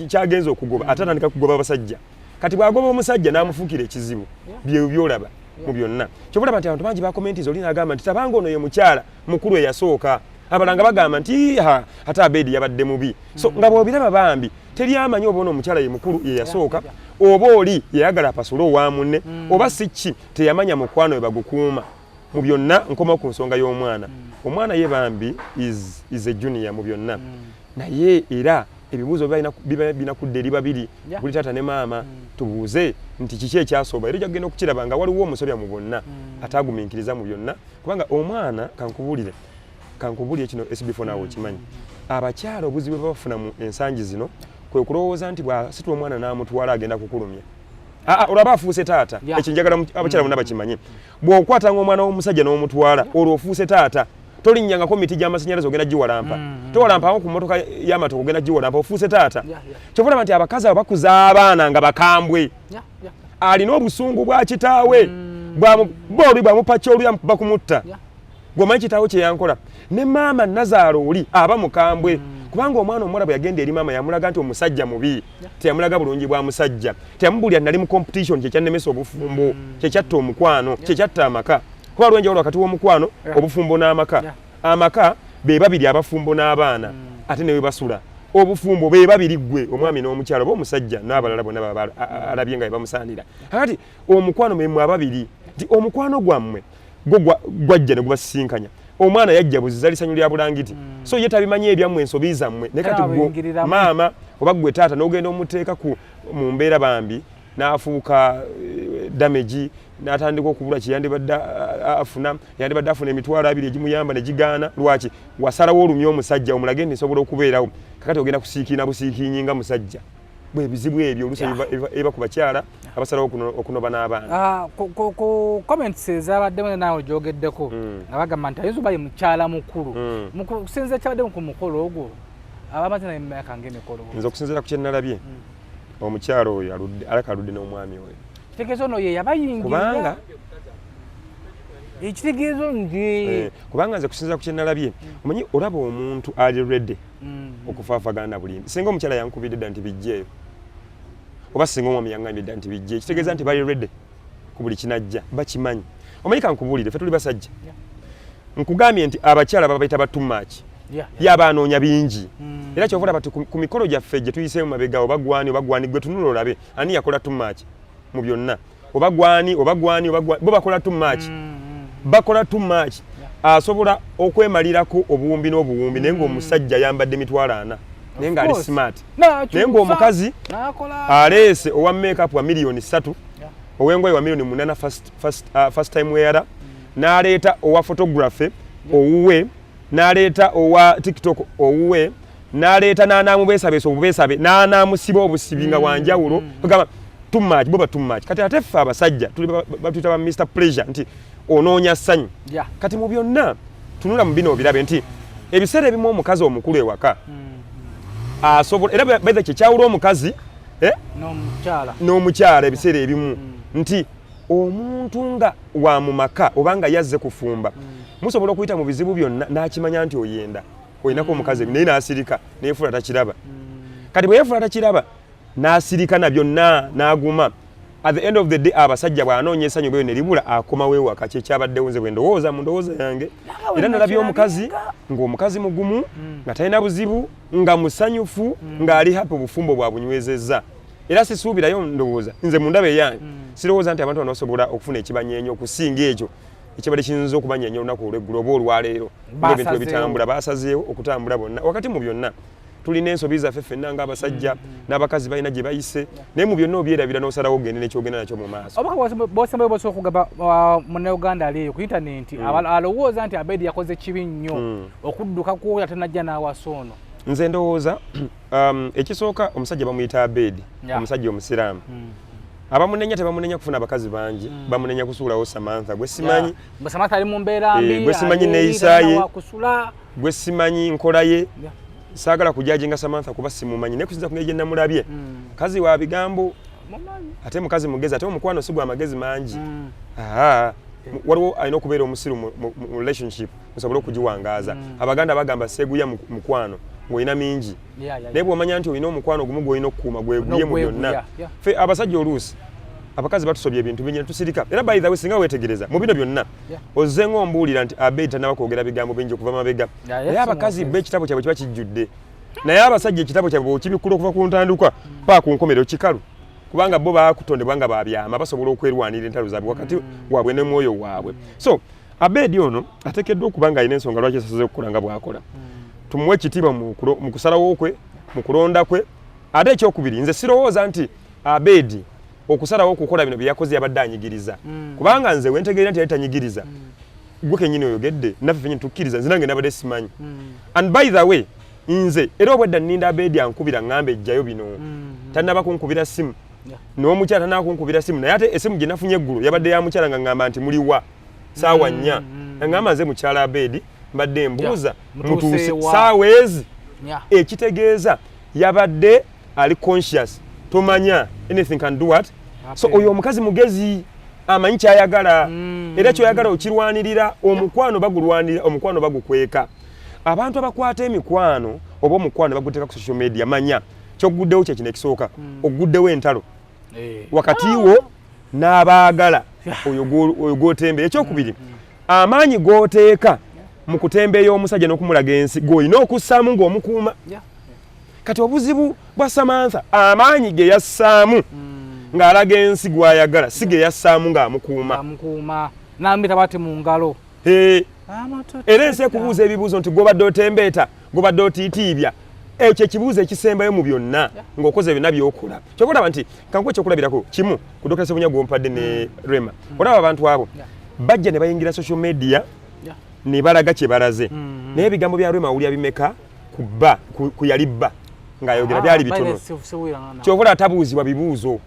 kyagenza okugoba, ate atandika kugoba basajja. Kati bw'agoba omusajja n'amufuukira ekizibu, byebyo byolaba mu byonna. Kyobulaba nti abantu bangi bakomentiza, oli n'agamba nti tabanga ono ye mukyala mukulu eyasooka, abalala nga bagamba nti ha ate Abedi yabadde mubi. So nga bw'obiraba bambi teri amanyi oba ono omukyala ye mukulu ye yasooka, oba oli yayagala apasule owa munne, oba si ki teyamanya mukwano we bagukuuma. Mu byonna nkoma ku nsonga y'omwana. Omwana ye bambi is a junior mu byonna, naye era ebibuuzo biba birina kudda eri babiri, buli taata ne maama. Tubuuze nti kiki ekyasoba, era ojja kugenda okukiraba nga waliwo omusobya mu bonna ataagumiikiriza mu byonna. Kubanga omwana kankubuulire kino SB4, naawe okimanyi, abakyala obuzibu bwe bafuna mu ensangi zino kwe kulowooza nti bw'asitula omwana n'amutwala agenda kukulumya. Aa, olwo aba afuuse taata. Ekyo njagala abakyala bonna bakimanye, bw'okwatanga omwana w'omusajja n'omutwala, olwo ofuuse taata. Tolinnyangako miti gy'amasannyalaze, ogenda giwalampa. Towalampako ku mmotoka y'amatooke, ogenda giwalampa. Ofuuse taata. Kyova olaba nti abakazi abo bakuza abaana nga bakambwe. Alina obusungu bwa kitaawe, booli bwamupakya oluya mukuba kumutta. Gwomanyi kitaawe kyeyankola ne maama nazaala oli aba mukambwe, kubanga omwana omuwala bwe yagenda eri maama yamulaga nti omusajja mubi, teyamulaga bulungi bwa musajja, teyamubuulira nali mu competition, kyekyannemesa obufumbo, kyekyatta omukwano, kyekyatta amaka, kuba waliwo enjawulo wakati w'omukwano, obufumbo n'amaka. Amaka be babiri, abafumbo n'abaana, ate ne we basula. Obufumbo be babiri, ggwe omwami n'omukyala oba omusajja n'abalala bonna baba alabye nga bebamusaanira. Kakati omukwano memwe ababiri, nti omukwano gwammwe gwo gwajja ne gubasisinkanya. Omwana yajja buziza lisanyu lya bulangiti, so ye tabimanyi ebyammwe, ensobi zammwe. Naye kati Era gwe abiyingiriramu. maama oba gwe taata n'ogenda omuteeka ku mu mbeera bambi, n'afuuka damage, n'atandika okubula kyeyandibadde afuna. Yandibadde afuna 20,000 egimuyamba ne gigaana. Lwaki wasalawo olumya omusajja omulage nti nsobola okubeerawo? Kakati ogenda kusiikiina busiikiinyi nga musajja. Bwe bizibu ebyo oluusi eba ku bakyala abasalawo okunoba n'abaana. Ah, ku comments ezabaddemu naawe gyogeddeko nga bagamba nti ayinza oba ye mukyala mukulu. Kusinziira kyabaddemu ku mukolo ogwo, abamaze naye mumyaka ng'emikolo. Nze okusinziira ku kyenalabye, omukyala oyo alaka aludde n'omwami oyo. Kitegeeza ono ye yabayingirira. Kubanga Ekitegeeza nti Kubanga nze kusinziira ku kyenalabye, omanyi olaba omuntu ali ready okufaafagana buli. Singa omukyala yankubidde dda nti bijjeeyo, oba singa omwami yaŋŋambye dda nti bijje, kitegeeza nti bali ready ku buli kinajja, bakimanyi. Omanyi, kankubuulire, ffe tuli basajja. Nkugambye nti abakyala babayita ba too much. Yaba anoonya bingi. Era kyova olaba ti ku mikolo gyaffe gye tuyiseemu mabega, oba gwani oba gwani, gwe tunula olabe ani yakola too much mu byonna, oba gwani oba gwani oba gwani, bo bakola too much. Bakola too much. Asobola okwemalirako obuwumbi n'obuwumbi, naye ng'omusajja ayambadde 40,000, naye ng'ali course. smart. N'akyusa, Naye ng'omukazi n'akola aleese owa makeup wa miliyoni 3, ow'engoye wa miliyoni 8, first time wearer, n'aleeta owa photography owuwe, n'aleeta owa TikTok owuwe, n'aleeta n'anaamubeesabeesa obubeesabe, n'anaamusiba obusibi nga wanjawulo. Kugamba too much, bo ba too much. Kati ate ffe abasajja tuli batuyita ba Mr Pleasure, nti onoonya ssanyu. Kati mu byonna tunula mu bino obirabe nti ebiseera ebimu omukazi omukulu ewaka asobola era baitha kyekyawula omukazi, eh? N'omukyala. N'omukyala ebiseera ebimu nti omuntu nga wa mu maka oba nga yazze kufumba, musobola okuyita mu bizibu byonna n'akimanya nti oyenda olinako omukazi, naye n'asirika neyefuula takiraba. Kati bwe yefuula takiraba n'asirika na byonna n'aguma, at the end of the day abasajja bw'anoonya essanyu bweyo ne libula, akomawo ewaka. Kyekyabaddewo nze bwe ndowooza mu ndowooza yange. Era nalabye omukazi ng'omukazi mugumu, nga talina buzibu, nga musanyufu, ng'ali happy, obufumbo bwabunywezezza. Era sisuubirayo, ndowooza nze mu ndaba eyange, sirowooza nti abantu bano basobola okufuna ekibanyeenya okusinga ekyo ekibadde kiyinza okubanyeenya olunaku olweggulo oba olwaleero, ng'ebintu Basazeewo. ebitambula. Basazeewo okutambula bonna. Wakati mu byonna tulina ensobi zaffe ffenna ng'abasajja, n'abakazi balina gye bayise, naye mu byonna obyerabira n'osalawo ogende nekyogenda nakyo mu maaso. Obubaka bosembayo bosobola okugaba munnayuganda ali eyo ku intaneti alowooza nti Abedi yakoze kibi nnyo okudduka ku oyo ate najja n'awasa ono? Nze ndowooza ekisooka, omusajja bamuyita Abedi, omusajja omusiraamu. Abamunenya tebamunenya kufuna abakazi bangi, bamunenya kusuulawo Samantha gwe simanyi. Mbu Samantha ali mu mbeera mbi. Eh, gwe simanyi ali neeyisa ye. talina wakusula. Gwe simanyi nkola ye. Saagala kujajinga Samantha kuba simumanyi, naye kusinza ku ngeri gye namulabye, mukazi wa bigambo. Mumanyi. Ate mukazi mugezi, ate omukwano si gwa magezi mangi. Aa, waliwo alina okubeera omusiru mu relationship musobole okugiwangaaza. Abaganda bagamba seeguya mukwano ng'olina mingi, naye bw'omanya nti olina omukwano gumu gw'olina okukuuma, gweguye mu byonna. N'ogweguya, yeah. Ffe abasajja oluusi abakazi batusobya ebintu bingi ne tusirika. Era by the way, singa weetegereza mu bino byonna, ozze ng'ombuulira nti Abedi tannaba kwogera bigambo bingi okuva mabega, naye abakazi bo ekitabo kyabwe kiba kijjudde, naye abasajja ekitabo kyabwe bw'okibikkula okuva ku ntandikwa paka ku nkomerero kikalu, kubanga bo bakutondebwa nga babyama, basobola okwerwanira entalo zaabwe wakati waabwe ne mwoyo waabwe. So Abedi ono ateekeddwa okuba nga alina ensonga lwaki asazeewo okukola nga bw'akola. Tumuwe ekitiibwa mu kusalawo kwe, mu kulonda kwe. Ate ekyokubiri, nze sirowooza nti Abedi okusalawo okukola bino bye yakoze yabadde anyigiriza, kubanga nze wentegeera nti yali tanyigiriza. Gwe kenyini oyogedde, naffe fenyini tukkiriza. Nze nange nabadde simanyi. And by the way, nze era obwedda nninda Abedi ankubira ŋŋamba ejjayo bino. Tannaba kunkubira simu, n'omukyala tannaba kunkubira simu, naye ate esimu gye nafunye eggulo yabadde ya mukyala nga ŋŋamba nti muliwa saawa 4. Naŋŋamba nze mukyala Abedi Mbadde mbuuza mutuuse saawa ezi. Ekitegeeza yabadde ali conscious, tomanya anything can do what. So oyo omukazi mugezi, amanyi kyayagala, era kyoyagala okirwanirira. Omukwano bagulwanirira, omukwano bagukweka. Abantu abakwata emikwano oba omukwano baguteeka ku social media, manya kyoguddewo kyekino ekisooka, oguddewo entalo wakati wo n'abaagala oyo gw'otembeya. Ekyokubiri, amaanyi g'oteeka mu kutembeeya omusajja n'okumulaga ensi g'olina okussaamu ng'omukuuma. Kati obuzibu bwa Samantha, amaanyi ge yassaamu ng'alaga ensi gw'ayagala si ge yassaamu ng'amukuuma. N'amuyita bw'ati mu ngalo. Era ensi ekubuuza ebibuuzo nti gw'obadde otembeeta, gw'obadde otiitiibya. Ekyo ekibuuzo ekisembayo mu byonna ng'okoze byonna by'okola. Ky'oba olaba nti kankuwe ekyokulabirako kimu ku Dr. Ssebunya gw'ompadde ne Rema. Olaba abantu abo bajja ne bayingira social media ne balaga kye balaze. Naye ebigambo bya Rema owulira bimeka ku bba, ku yali bba ng'ayogera byali bitono. Ky'ova olaba tabuuzibwa bibuuzo.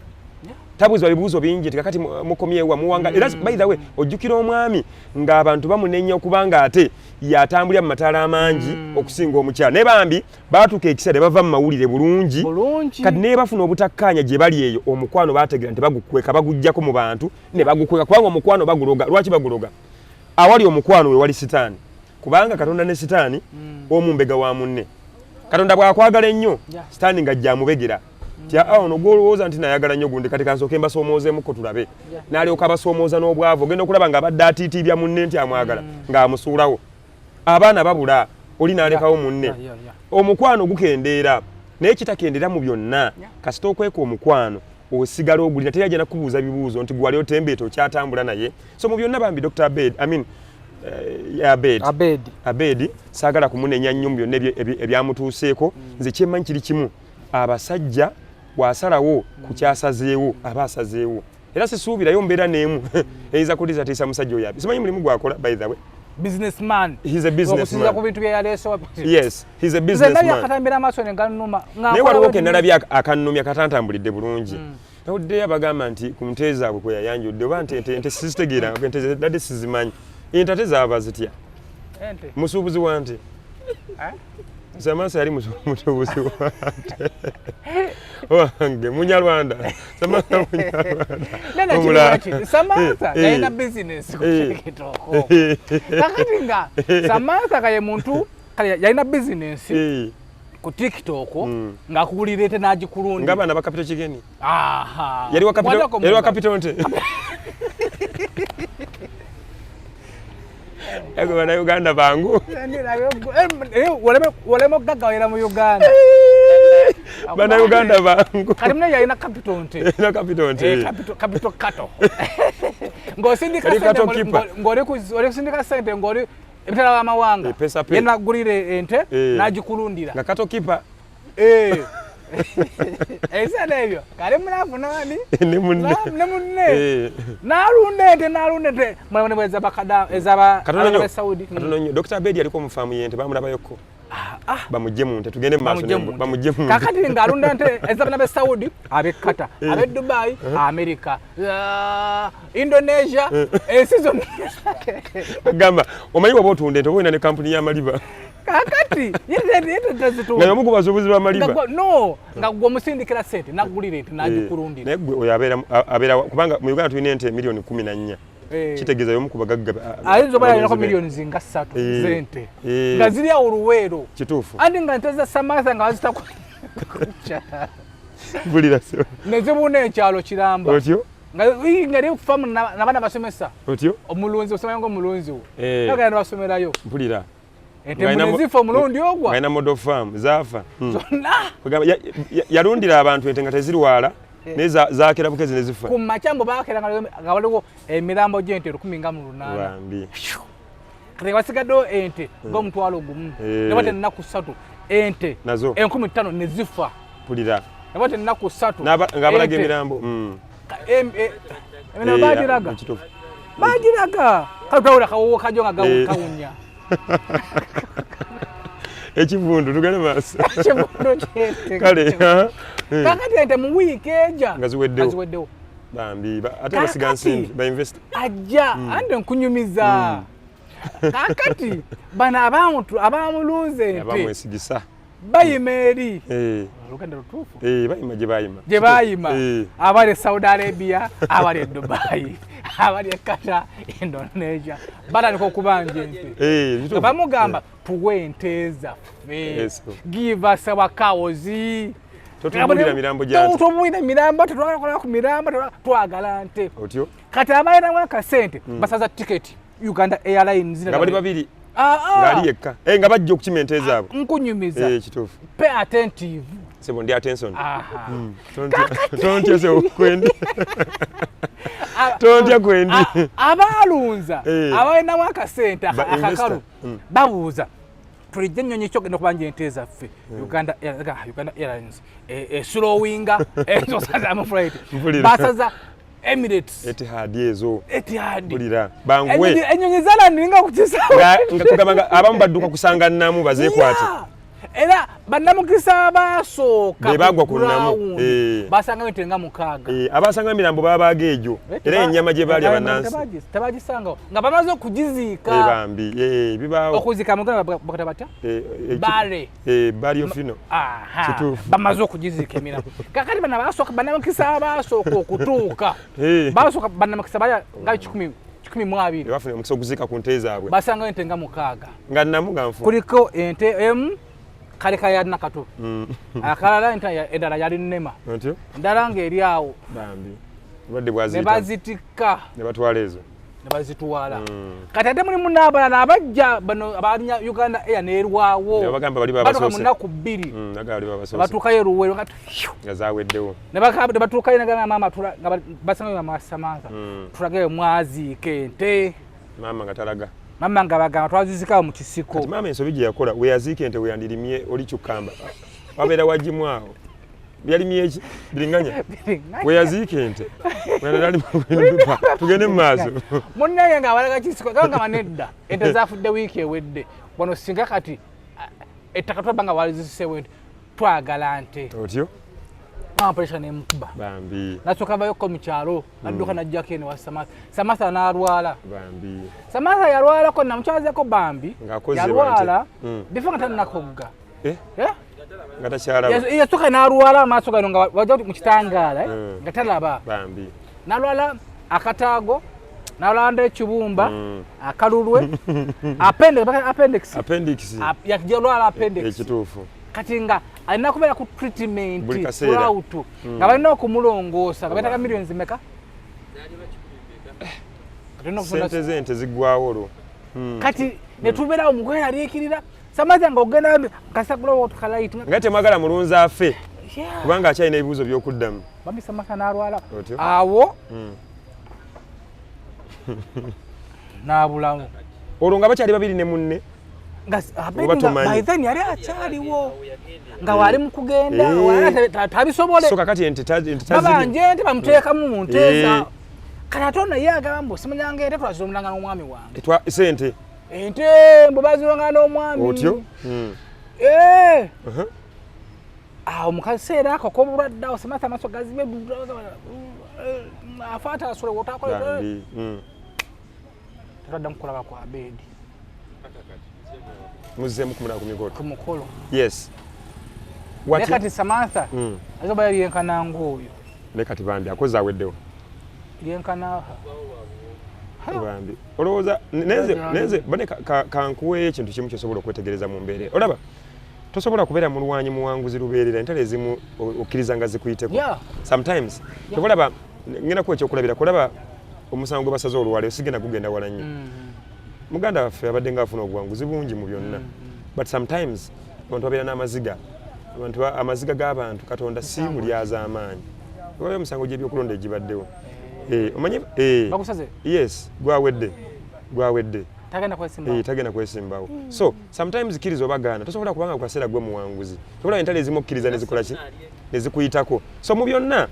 Tabuuzibwa bibuuzo bingi nti kakati mukomyewa muwanga. Era by the way ojjukira omwami ng'abantu bamunenya okubanga ate yatambulira mu mataala amangi okusinga omukyala. Naye bambi baatuuka ekiseera ne bava mu mawulire bulungi. Kati naye bafuna obutakkaanya gye bali eyo, omukwano baategeera nti bagukweka, baguggyako mu bantu ne bagukweka, kubanga omukwano baguloga. Lwaki baguloga? Awali omukwano we wali sitaani, kubanga Katonda ne sitaani omu mbega wa munne. Katonda bw'akwagala ennyo, sitaani ng'ajja amubegera. Ti ono gw'olowooza nti nayagala nnyo gundi, kati kansooke mbasoomoozemukko tulabe. N'alyoka abasoomooza n'obwavu, ogenda okulaba ng'abadde atiitiibya munne nti amwagala, ng'amusuulawo. Abaana babula, oli n'alekawo munne. Omukwano gukendeera, naye kitakendeera mu byonna. Kasita okweka omukwano, osigala ogulina, teri ajja nakubuuza bibuuzo nti gwali otembeeta okyatambula naye. So mu byonna bambi Dr. Abed, I mean, Abed. Abed. Abed, saagala kumunenya nnyo mu byonna ebyamutuuseeko. Nze kyemmanyi kiri kimu, abasajja bw'asalawo ku kyasazeewo aba asazeewo. Era sisuubirayo mbeera n'emu eyinza kutiisatiisa musajja oyo. Simanyi mulimu gwakola, by the way. Businessman. He's a businessman. Okusinziira ku bintu bye yaleese. Yes, he's a businessman. Nze akatambira amaaso ne gannuma. Naye waliwo ke nalabye akannumya katantambulidde bulungi. Nawuliddeyo abagamba nti ku nte zaabwe kwe yayanjudde, oba nte ente sizitegeera, ente zadde sizimanyi. Ente ate zaaba zitya? Musuubuzi wa nte. Samantha yali musuubuzi wa nte. Wange Munyarwanda. Samantha Munyarwanda. Samantha yalina business ku TikTok. Kakati nga Samantha kaye muntu kale yalina business ku TikTok ng'akugulira ente n'agikulundira. Ng'abaana ba Kapito Kigeni. Aha. Yali wa Kapito nte. Ego bannayuganda bangu. Waleme okugaggawera mu Uganda. Bannayuganda bangu. Kati mune yalina Kapito nte. Yalina Kapito nte. Kapito kato. Ng'osindika sente ng'oli kusindika sente ng'oli ebitala w'amawanga. Yenagulira ente n'agikulundira. Nga kato kipa. Ebiseera ebyo kale mulavu nani ne munne n'alunda ente n'alunda ente mulabone bwe ezaba Saudi. Katono nnyo. Dr. Abedi aliko mu faamu y'ente bamulabayokko. Bamugye mu nte tugende mu maaso bamugye mu nte. Kakati ng'alunda ente ez'abaana b'e Saudi, ab'e Qatar, ab'e Dubai, America, Indonesia, ensi zonna. Gamba omanyi waba otunda ente oba olina ne kampuni y'amaliba. Kakati nga yomu ku basuubuzi b'amaliba. No, nga gwe omusindikira ssente n'agulira ente n'agikulundira. Naye gwe oyo abeera kubanga mu Uganda tulina ente miliyoni 14. Kitegeeza yomu ku bagagga. Ayinza oba yalinako miliyoni zinga 3 z'ente nga ziri awo Luweero. Kituufu. Anti nga ente za Samantha nga bazita ku Mpulira ne zibuna ekyalo kiramba. Otyo? Nga eri kufamu n'abaana basomesa. Otyo? Omulunzi osomerayo ng'omulunzi wo. Nagenda ne basomerayo. Mpulira. Ente zifa omulundi ogwa. Alina model farm zaafa. Zonna. Yalundira abantu ente nga tezirwala naye zaakera bukezi ne zifa. Ku makya mbu baakera nga waliwo emirambo gy'ente 1800. Bambi. Kati wasigaddewo ente ng'omutwalo gumu. Ne bata ennaku 3 ente nazo 5000 ne zifa. Mpulira. Ne bata ennaku 3. Ng'abalaga emirambo. Emirambo bagiraga. Bagiraga. Kale twawulira akawoowo kajo nga kawunya. Ekivundu tugende maaso. Ekivundu ky'ente. Kale. Kakati ente mu wiiki eja. Nga ziweddewo. Bambi ate basiga nsimbi ba invest. Ajja ande nkunyumiza. Kakati bano abamulunze ente abamwesigisa bayima eri oluganda lutuufu, bayima gye bayima, gye bayima, abali e Saudi Arabia, abali e Dubai, abali e Qatar, Indonesia, batandika okubanja ente nga bamugamba tuwe ente zaffe, give us our cows. Totubuulira mirambo gya nte. Totubuulira mirambo, tetwagala ku mirambo, twagala nte. Kati abalinamu akasente basaza tiketi Uganda Airlines nga bali babiri, ng'ali yekka, nga bajja okukima ente zaabwe. Nkunyumiza. Kituufu. Pay attentive. Sebo ndi attention. Tontya sebo kwendi. Tontya kwendi. Abalunza abalinamu akasente akakalu babuuza tulijja ennyonyi kyogenda okubanja ente zaffe. Uganda Airlines eslowinga ezosazamu flight, basaza Emirates, Etihad ezo, Etihad bulira banguwe ennyonyi zalandinga ku kisaawe nga kugamba nga abamu badduka kusanga nnamu bazeekwate. Era bannamukisa basooka be bagwa ku nnamu basangayo ente nga 6, abasanga emirambo babaaga egyo, era ennyama gye baalya bannansi tebagisangawo nga bamaze okugiziika. Bambi bibaawo okuziika muganda bakata batya bare bali ofino kituufu, bamaze okugiziika emirambo. Kakati bano basooka bannamukisa basooka okutuuka, basooka bannamukisa bali nga 120 bafuna omukisa okuziika ku nte zaabwe, basangayo ente nga 6 nga nnamu nga nfu, kuliko ente emu kale kayalina kato akalala ente endala yali nnema, endala ng'eri awo bambi obulwadde bwaziyita ne bazitikka ne batwala ezo ne bazitwala. Kati ate mulimu n'abalala abajja bano abalinya Uganda Air n'erwawo bagamba bali babasoose mu nnaku 2 batuukayo Luweero nga zaweddewo ne batuukayo nagamba maama nga basangayo mama Samantha tulagayo mwaziika ente, maama nga talaga, mama nga bagamba twazizikawo mu kisiko. Kati maama ensobi gye yakola we yaziika ente we yandirimye oli kyukamba wabeera wagimu awo yalimye eki biringanya we yaziika ente tugende mu maaso munnange nga abalaga kisiko gamba nedda ente zafudde wiiki ewedde wano singa kati ettaka twaba nga waliziseewo ente twagala nte otyo mama pressure nemukuba bambi nasooka vayokko mu kyalo nadduka najjako eno wa Samantha. Samantha n'alwala bambi. Samantha yalwalako namukyazeko bambi yalwala bifo nga tannakogga nga takyalaba, yasooka n'alwala amaaso gano nga wajja mu kitangaala nga talaba bambi, n'alwala akataago, n'alwala ekibumba, akalulwe, appendix yalwala appendix ekituufu. Kati nga alina kubeera ku treatment throughout, nga balina okumulongoosa nga beetaaga millions meka? Sente z'ente ziggwawo olwo. Kati ne tubeerawo mu kweraliikirira Samantha nga ogenda kasagulawo kalaiti nga temwagala mulunzi afe kubanga akyalina ebibuuzo by'okuddamu. Bambi Samantha n'alwala awo n'abulamu olwo nga bakyali babiri ne munne by then yali akyaliwo nga wali mu kugenda tabisobole. So kakati ente babanja ente bamuteekamu mu nteeza. Kati ate ono ye agamba mbu simanyanga ente twazirondanga n'omwami wange sente ente mbu bazirondanga n'omwami otyo. Awo mu kaseera ako k'obulwadde awo Samantha amaaso gazibye afa atasule wotakola tetwaddamu kulaba ku Abedi. Muzzeemu kumulaba ku mikolo. Ku mukolo. Yes. Naye kati Samantha ayinza oba yali yenkana ng'oyo. Naye kati bambi akoze aweddewo. Yenkana bambi. Olowooza nenze bane kankuweeyo ekintu kimu ky'osobola okwetegereza mu mbeera. Olaba tosobola kubeera mulwanyi muwanguzi lubeerera entalo ezimu okkiriza nga zikuyiteko. Sometimes tobalaba ngenda kuwa ekyokulabirako, olaba omusango gwe basaze olwaleero sigenda gugenda wala nnyo. Muganda waffe abadde ng'afuna obuwanguzi bungi mu byonna, but sometimes abantu babeera n'amaziga, abantu amaziga g'abantu Katonda si mulyazaamaanyi. Waliwo omusango gy'ebyokulonda egibaddewo omanyi yes gwawedde gwawedde tagenda kwesimbawo. So sometimes kkiriza obagaana tosobola kubanga ku kaseera gwe muwanguzi, tobola entalo ezimu okkiriza nezikola ki nezikuyitako. So mu byonna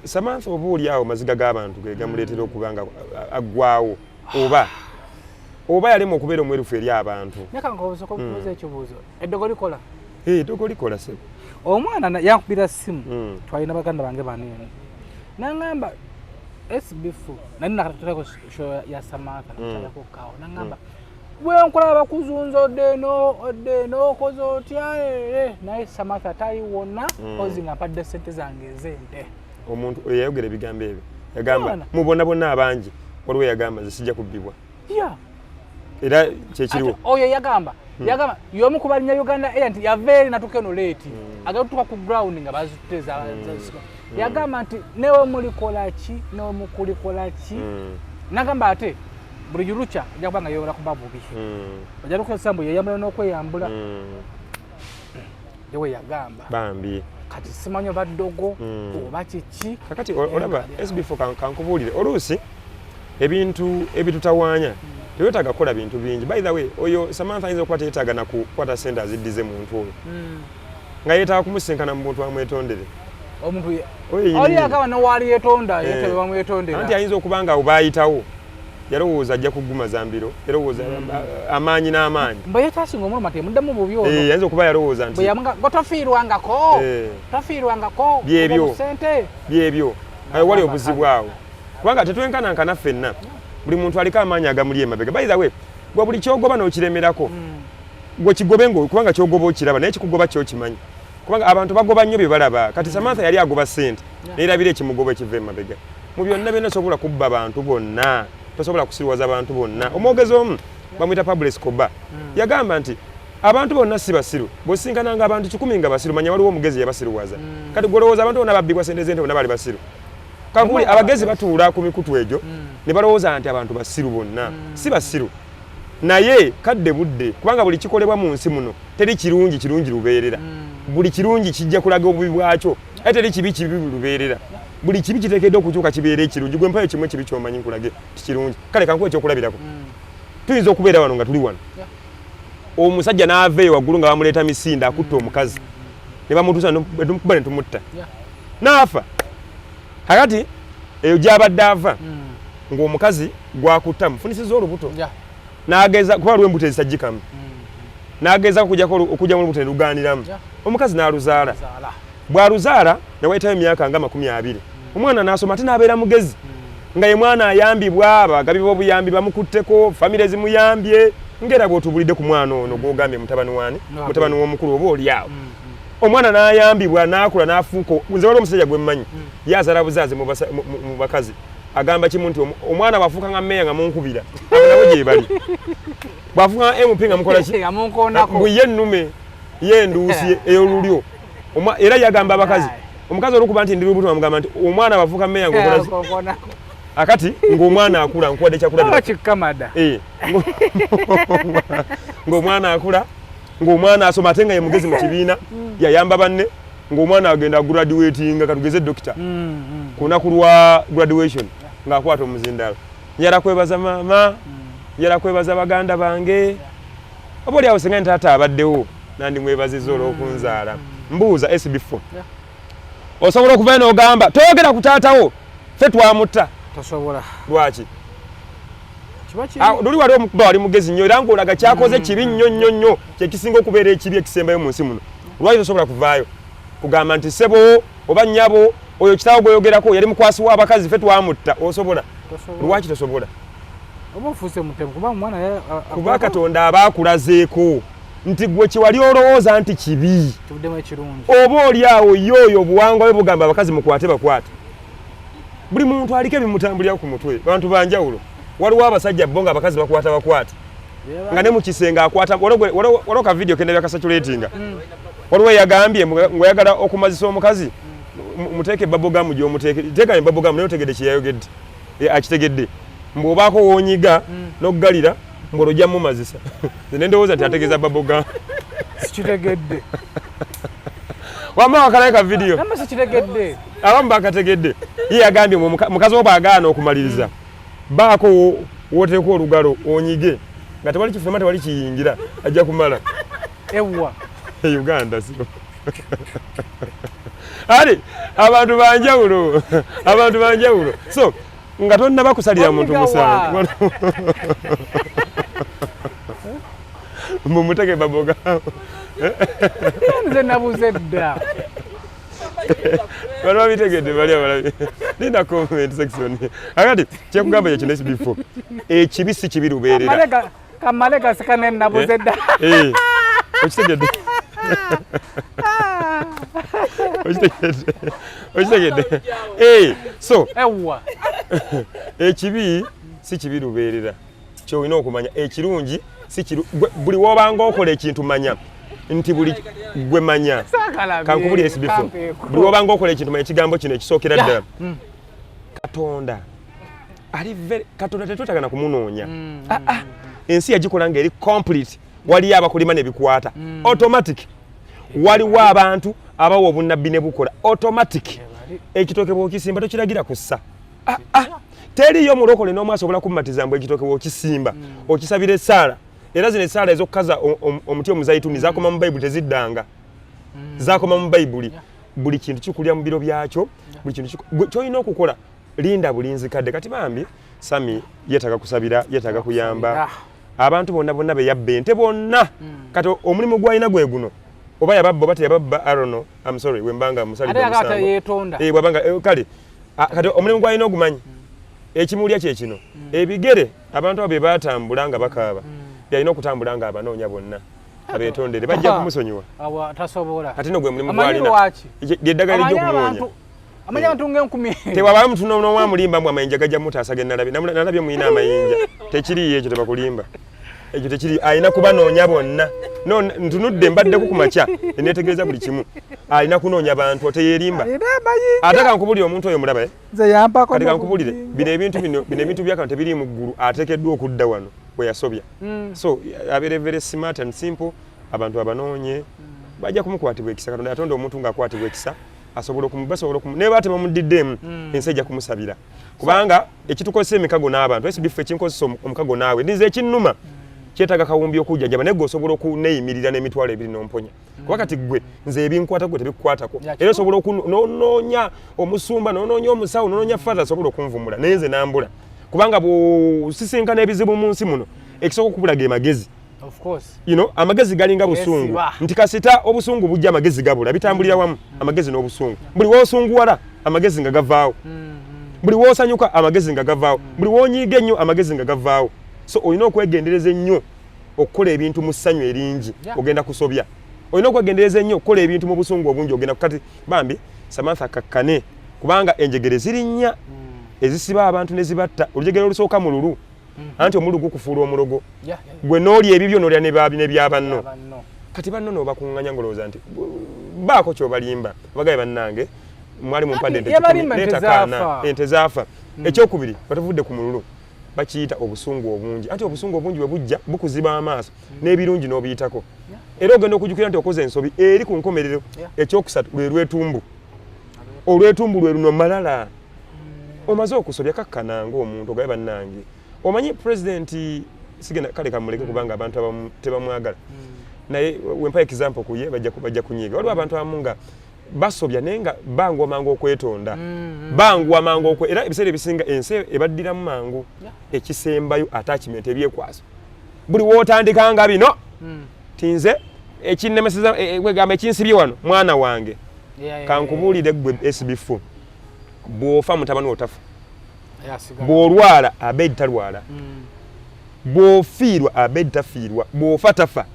Samantha oba oli awo maziga g'abantu ge gamuleetera okuba nga aggwawo oba oba yalema okubeera omwerufu eri abantu. Ekibuuzo eddogo likola? Eddogo likola sebo. Omwana yankubira ssimu, twalina baganda bange baneeno, nangamba SB4 nali nakatulako show ya Samantha nakyalako kaawo, nangamba Bwenkulaba bakuzunza odde eno odde eno okoze otya naye Samantha taliwona ozi nga mpadde sente zange ez'ente. Omuntu oyo yayogera ebigambo ebyo yagamba mu bonna bonna abangi waliwo yagamba nze sijja kubbibwa. Era kyekiriwo. Oyo yagamba yagamba y'omu ku balinnya Uganda Air nti yava eri natuuka eno leeti agenda kutuuka ku ground nga bazitutte yagamba nti newe mulikola ki newe mukulikola ki nagamba ate buli lukya ajja kuba nga yeewera kuba bubi ojja lukozesa mbu yeyambula n'okweyambula yewe yagamba bambi kati simanyi oba ddogo oba kiki. Kakati olaba SB4 kankubuulire oluusi ebintu ebitutawaanya tewetaaga kukola bintu bingi. By the way, oyo Samantha ayinza okuba teyeetaaga na kukwata sente aziddize muntu oyo nga yeetaaga kumusinkana mu buntu amwetondere. Omuntu oli agamba nowaali yetonda yetebe bamwetondera. Anti ayinza okuba nga baayitawo yalowooza ajja kugumaza mbiro, yalowooza amaanyi n'amaanyi. Mbe yetasinga omuluma temuddamu bubi ono. Ayinza okuba yalowooza nti bwe tofiirwangako tofiirwangako byebyo byebyo ayo wali obuzibu awo kubanga tetwenkanankana ffenna buli muntu aliko amaanyi agamuli emabega. By the way, gwe buli kyogoba n'okiremerako gwe kigobe kubanga kyogoba okiraba naye kikugoba kyokimanyi kubanga abantu bagoba nnyo bye balaba. Kati Samantha yali agoba ssente nerabira ekimugoba ekiva emabega. Mu byonna byonna sobola kubba bantu bonna, tosobola kusirwaza bantu bonna. Omwogezi omu bamuyita Pablo Escobar yagamba nti abantu bonna si basiru, bw'osinkananga abantu 10 nga basiru manya waliwo omugezi yabasiruwaza. Kati gwolowooza abantu bonna babbibwa sente z'ente bonna bali basiru? Kankuli abagezi batuula ku mikutu egyo ne balowooza nti abantu basiru bonna. Si basiru, naye kadde budde kubanga buli kikolebwa mu nsi muno teri kirungi kirungi lubeerera. Buli kirungi kijja kulaga obubi bwakyo, ate teri kibi kibi lubeerera. Buli kibi kiteekeddwa okukyuka kibeere ekirungi. Gwe mpayo kimu ekibi ky'omanyi nkulage ti kirungi. Kale kankuwe ekyokulabirako. Tuyinza okubeera wano nga tuli wano, omusajja n'ava eyo waggulu nga bamuleeta misinde akutta omukazi ne bamutuusa ne tumukuba ne tumutta n'afa. Kakati eyo gy'abadde ava ng'omukazi gwakutta mufunisiza olubuto n'ageza kuba waliwo embuto ezisajjikamu n'ageza okujja mu lubuto ne lugaaniramu omukazi n'aluzaala. Bw'aluzaala ne wayitayo emyaka nga 20 omwana n'asoma ate n'abeera mugezi nga ye mwana ayambibwa, abagabi b'obuyambi bamukutteko, famire zimuyambye ng'era bw'otubulidde ku mwana ono gw'ogambye mutabani wani mutabani w'omukulu oba oli awo. Omwana n'ayambibwa n'akula n'afuuka. Nze waliwo omusajja gwe mmanyi ye azaala buzaazi mu bakazi agamba kimu nti omwana bw'afuuka nga mmeeya nga munkubira abo nabo gye bali, bw'afuuka nga MP nga mukola ki mbu ye nnume ye enduusi ey'olulyo. Era yagamba abakazi omukazi olwokuba nti ndi lubuto bamugamba nti omwana bw'afuuka mmeeya ng'okola ki akati ng'omwana akula nkuwadde kyakulabira ng'omwana akula ng'omwana asoma ate nga ye mugezi mu kibiina yayamba banne ng'omwana agenda graduatinga katugeze dokita ku lunaku lwa graduation ng'akwata omuzindaalo njala kwebaza maama njala kwebaza baganda bange oba oli awo singa nti taata abaddewo nandimwebazizza olw'okunzaala. Mbuuza SB4 osobola okuvayo n'ogamba toyogera ku taatawo ffe twamutta? Tosobola. Lwaki? Luli wali omukuba wali mugezi nnyo era ng'olaga kyakoze kibi nnyo nnyo nnyo kyekisinga okubeera ekibi ekisembayo mu nsi muno. Lwaki tosobola kuvaayo kugamba nti ssebo oba nnyabo oyo kitaawo gweyogerako yali mukwasi w'abakazi ffe twamutta? Osobola? Lwaki tosobola? Oba ofuuse mutemu kuba omwana kuba Katonda aba akulazeeko nti gwe kyewali olowooza nti kibi oba oli awo ye oyo obuwangwa bwe bugamba abakazi mukwate bakwate. Buli muntu aliko ebimutambulira ku mutwe, bantu banjawulo. Waliwo abasajja bo nga abakazi bakwata bakwate nga ne mu kisenge akwata. Waliwo ka video kendabya kasatulatinga, waliwo eyagambye ng'oyagala okumazisa omukazi muteeke bubblegum gy'omuteeke teeka bubblegum naye otegedde kye yayogedde akitegedde mbu obaako w'onyiga n'oggalira ng'olwo ojja mumazisa. Nze ne ndowooza nti ategeeza bubblegum. Sikitegedde. Wamma wakalayo ka video. Namma sikitegedde. Abamu bakategedde. Ye yagambye mukazi wo bw'agaana okumaliriza baako w'oteeka olugalo onyige nga tewali kifuluma tewali kiyingira ajja kumala. Ewa. E Uganda sio. Ali abantu banjawulo abantu banjawulo so nga tonnaba kusalira muntu musango mumuteke baboga. Nze nabuze dda. Bano babitegedde bali abalabi. Linda comment section. Akati kyekugamba kye kino SB4 ekibi si kibi lubeerera. Kamale gaseka nenabuze dda. Okitegedde? Okitegedde? Okitegedde? So ewa ekibi si kibi lubeerera, kyolina okumanya ekirungi si kiru. Buli wobanga okola ekintu manya nti buli gwe manya kankubulire SB4, buli wobanga okola ekintu manya ekigambo kino ekisookera ddala. Katonda ali very, Katonda tetwetagana kumunoonya. Ah, ah. Ensi yagikola ng'eri complete. Waliyo abakulima ne bikwata automatic, waliwo abantu abawa obunnabbi ne bukola automatic. Ekitooke bw'okisimba tokiragira kussa. Ah, ah. Teriyo mulokole n'omu asobola kumatiza mbu ekitooke bw'okisimba okisabira essaala. Era zino essaala ez'okukaza omuti omuzayituni zakoma mu Bayibuli, teziddanga, zakoma mu Bayibuli. Buli kintu kikulya mu biro byakyo, buli kintu kyolina okukola linda bulinzi kadde. Kati bambi Sami yeetaaga kusabira, yeetaaga kuyamba. Abantu bonna bonna be yabba ente bonna, kati omulimu gwalina gwe guno, oba yababba oba teyababba, I don't know. I'm sorry wembanga musalidde Ate omusango. yeetonda. Bw'abanga kale kati omulimu gwalina ogumanyi, ekimulya kye kino, ebigere abantu abo bye batambula nga bakaaba, byalina okutambula nga abanoonya bonna abeetondere, bajja kumusonyiwa. Awa tasobola. Kati no gwe mulimu Amanyi gwalina. lwaki? Lyeddagala Amanyi lijja okumwonya. Amanyi abantu ng'enkumi. Tewabayo muntu n'omu amulimba mbu amayinja gajja mutaasa ge nalabye. Nalabye muyina amayinja, tekiriyo ekyo, tebakulimba, ekyo tekiri. Alina kubanoonya bonna. No ntunudde, mbaddeko ku makya neneetegereza buli kimu. Alina kunoonya bantu, teyeerimba. Alina amayinja. Ate kankubulire, omuntu oyo mulaba, eh? Nze yampako. Kati kankubulire, bino ebintu bino ebintu byakano tebiri mu ggulu, ateekeddwa okudda wano bwe yasobya. So abeere very smart and simple, abantu abanoonye, bajja kumukwatibwa ekisa. Katonda yatonda omuntu ng'akwatibwa ekisa, asobola basobola naye baba tebamuddiddemu, ensi ejja kumusabira, kubanga ekitukozesa emikago n'abantu, SB ekinkozesa omukago naawe nze ekinnuma kyetaaga kawumbi okujjanjaba, naye gwe osobola okuneeyimirira n'20,000 n'omponya, kuba kati gwe nze ebinkwata gwe tebikukwatako. Era osobola n'onoonya omusumba, n'onoonya omusawo, n'onoonya father asobola okunvumula, naye nze nambula, kubanga bw'osisinkana ebizibu mu nsi muno, ekisooka okubula ge magezi. Of course. Amagezi galinga busungu. Yeesiba. Nti kasita obusungu bujja, amagezi gabula. Bitambulira wamu, amagezi n'obusungu. Buli w'osunguwala, amagezi nga gavaawo. Buli w'osanyuka, amagezi nga gavaawo. Buli w'onyiiga ennyo, amagezi nga gavaawo. So olina okwegendereza ennyo okukola ebintu mu ssanyu eringi, ogenda kusobya. Olina okwegendereza ennyo okukola ebintu mu busungu obungi, ogenda. Kati bambi Samantha kakkane, kubanga enjegere ziri nnya ezisiba abantu ne zibatta. Olujegere olusooka mululu, anti omululu gukufuula omulogo. Gwe n'olya ebibyo, n'olya ne bya banno. Banno. Kati banno n'obakuŋŋanya ng'olowooza nti baako kyobalimba, bagaye bannange mwali mumpadde Anti ente yabalimba 100, ente leeta kaana. zaafa. Ente zaafa. Ekyokubiri, batuvudde ku mululu, bakiyita obusungu obungi. Anti obusungu obungi bwe bujja bukuziba amaaso n'ebirungi n'obiyitako, era ogenda okujjukira nti okoze ensobi eri ku nkomerero. Ekyokusatu lwe lwetumbu. Olwetumbu lwe luno malala. Omaze okusobya, kakkana ng'omuntu, ogabe bannange. Omanyi pulezidenti sigenda, kale kamuleke, kubanga abantu abamu tebamwagala, naye wempa example ku ye bajja kunyiiga. Waliwo abantu abamu nga basobya, naye nga banguwa mangu okwetonda, banguwa mangu okwe, era ebiseera ebisinga ensi ebaddiramu mangu. Ekisembayo, attachment, ebyekwaso. Buli wootandikanga bino tinze ekinnemeseza, kwegamba ekinsibye wano mwana wange. Kankubuulire gwe SB4, bw'ofa mutabani otafa, bw'olwala Abedi talwala, bw'ofiirwa Abedi tafiirwa, bw'ofa tafa.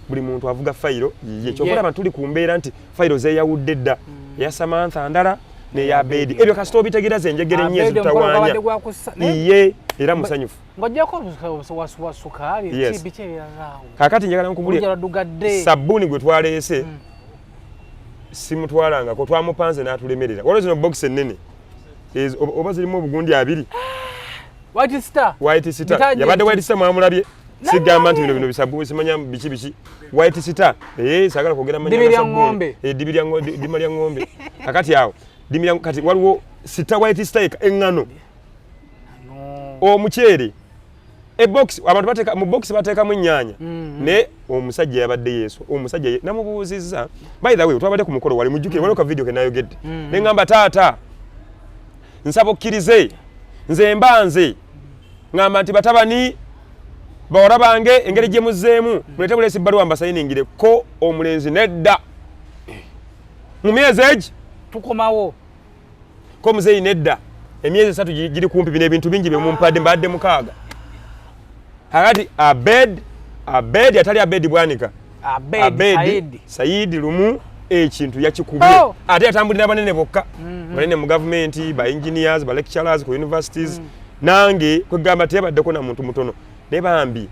Buli muntu avuga fayiro yiye. Kyova olaba tuli ku mbeera nti fayiro zeeyawudde dda, eya Samantha ndala n'eya Abedi. Ebyo kasita obitegeera, zenjegere nnyo ezitawaanya iye, era musanyufu. Ng'ojjako wa sukaali, biki ebiralaawo? Kaakati njagala nkubulire, Olujja lwaddugadde. Sabbuuni gwe twaleese simutwalangako, twamupanze n'atulemerera. Waliwo zino bokisi ennene oba zirimu obugundi abiri. White Star. White Star. Detergent. Yabadde White Star, mwamulabye. Sigamba nti bino bisabbuuni, simanya biki biki. White Star, saagala kwogera mannya Ddibi ga lya sabbuuni. ŋŋombe. Ddibi lya ŋŋombe, ddima lya ŋŋombe. Kakati awo ddimi lya, kati waliwo Star, White Star eŋŋano, omuceere, ebox abantu bateeka mu box, bateekamu ennyaanya. Naye omusajja yabadde yeeso, omusajja namubuuzizza. By the way, twabadde ku mukolo wali, mujjukire waliwo ka video ke nayogedde ne ŋŋamba, taata nsaba okkirize nze mba nze ŋŋamba nti batabani bawala bange, engeri gye muzzeemu, mulete buleesi bbaluwa mbasayiningire ko omulenzi nedda mu myezi egi Tukomawo. Ko muzeeyi nedda, emyezi 3 giri kumpi, bino ebintu bingi byemumpadde, mbadde 6. Kakati Abed atali Abed Bwanika, Abed Saidi Lumu, ekintu yakikubye. Oh! Ate yatambulira banene bokka, banene mu gavumenti, ba engineers, ba lecturers ku universities. Nange kwegamba teyabaddeko na muntu mutono, naye bambi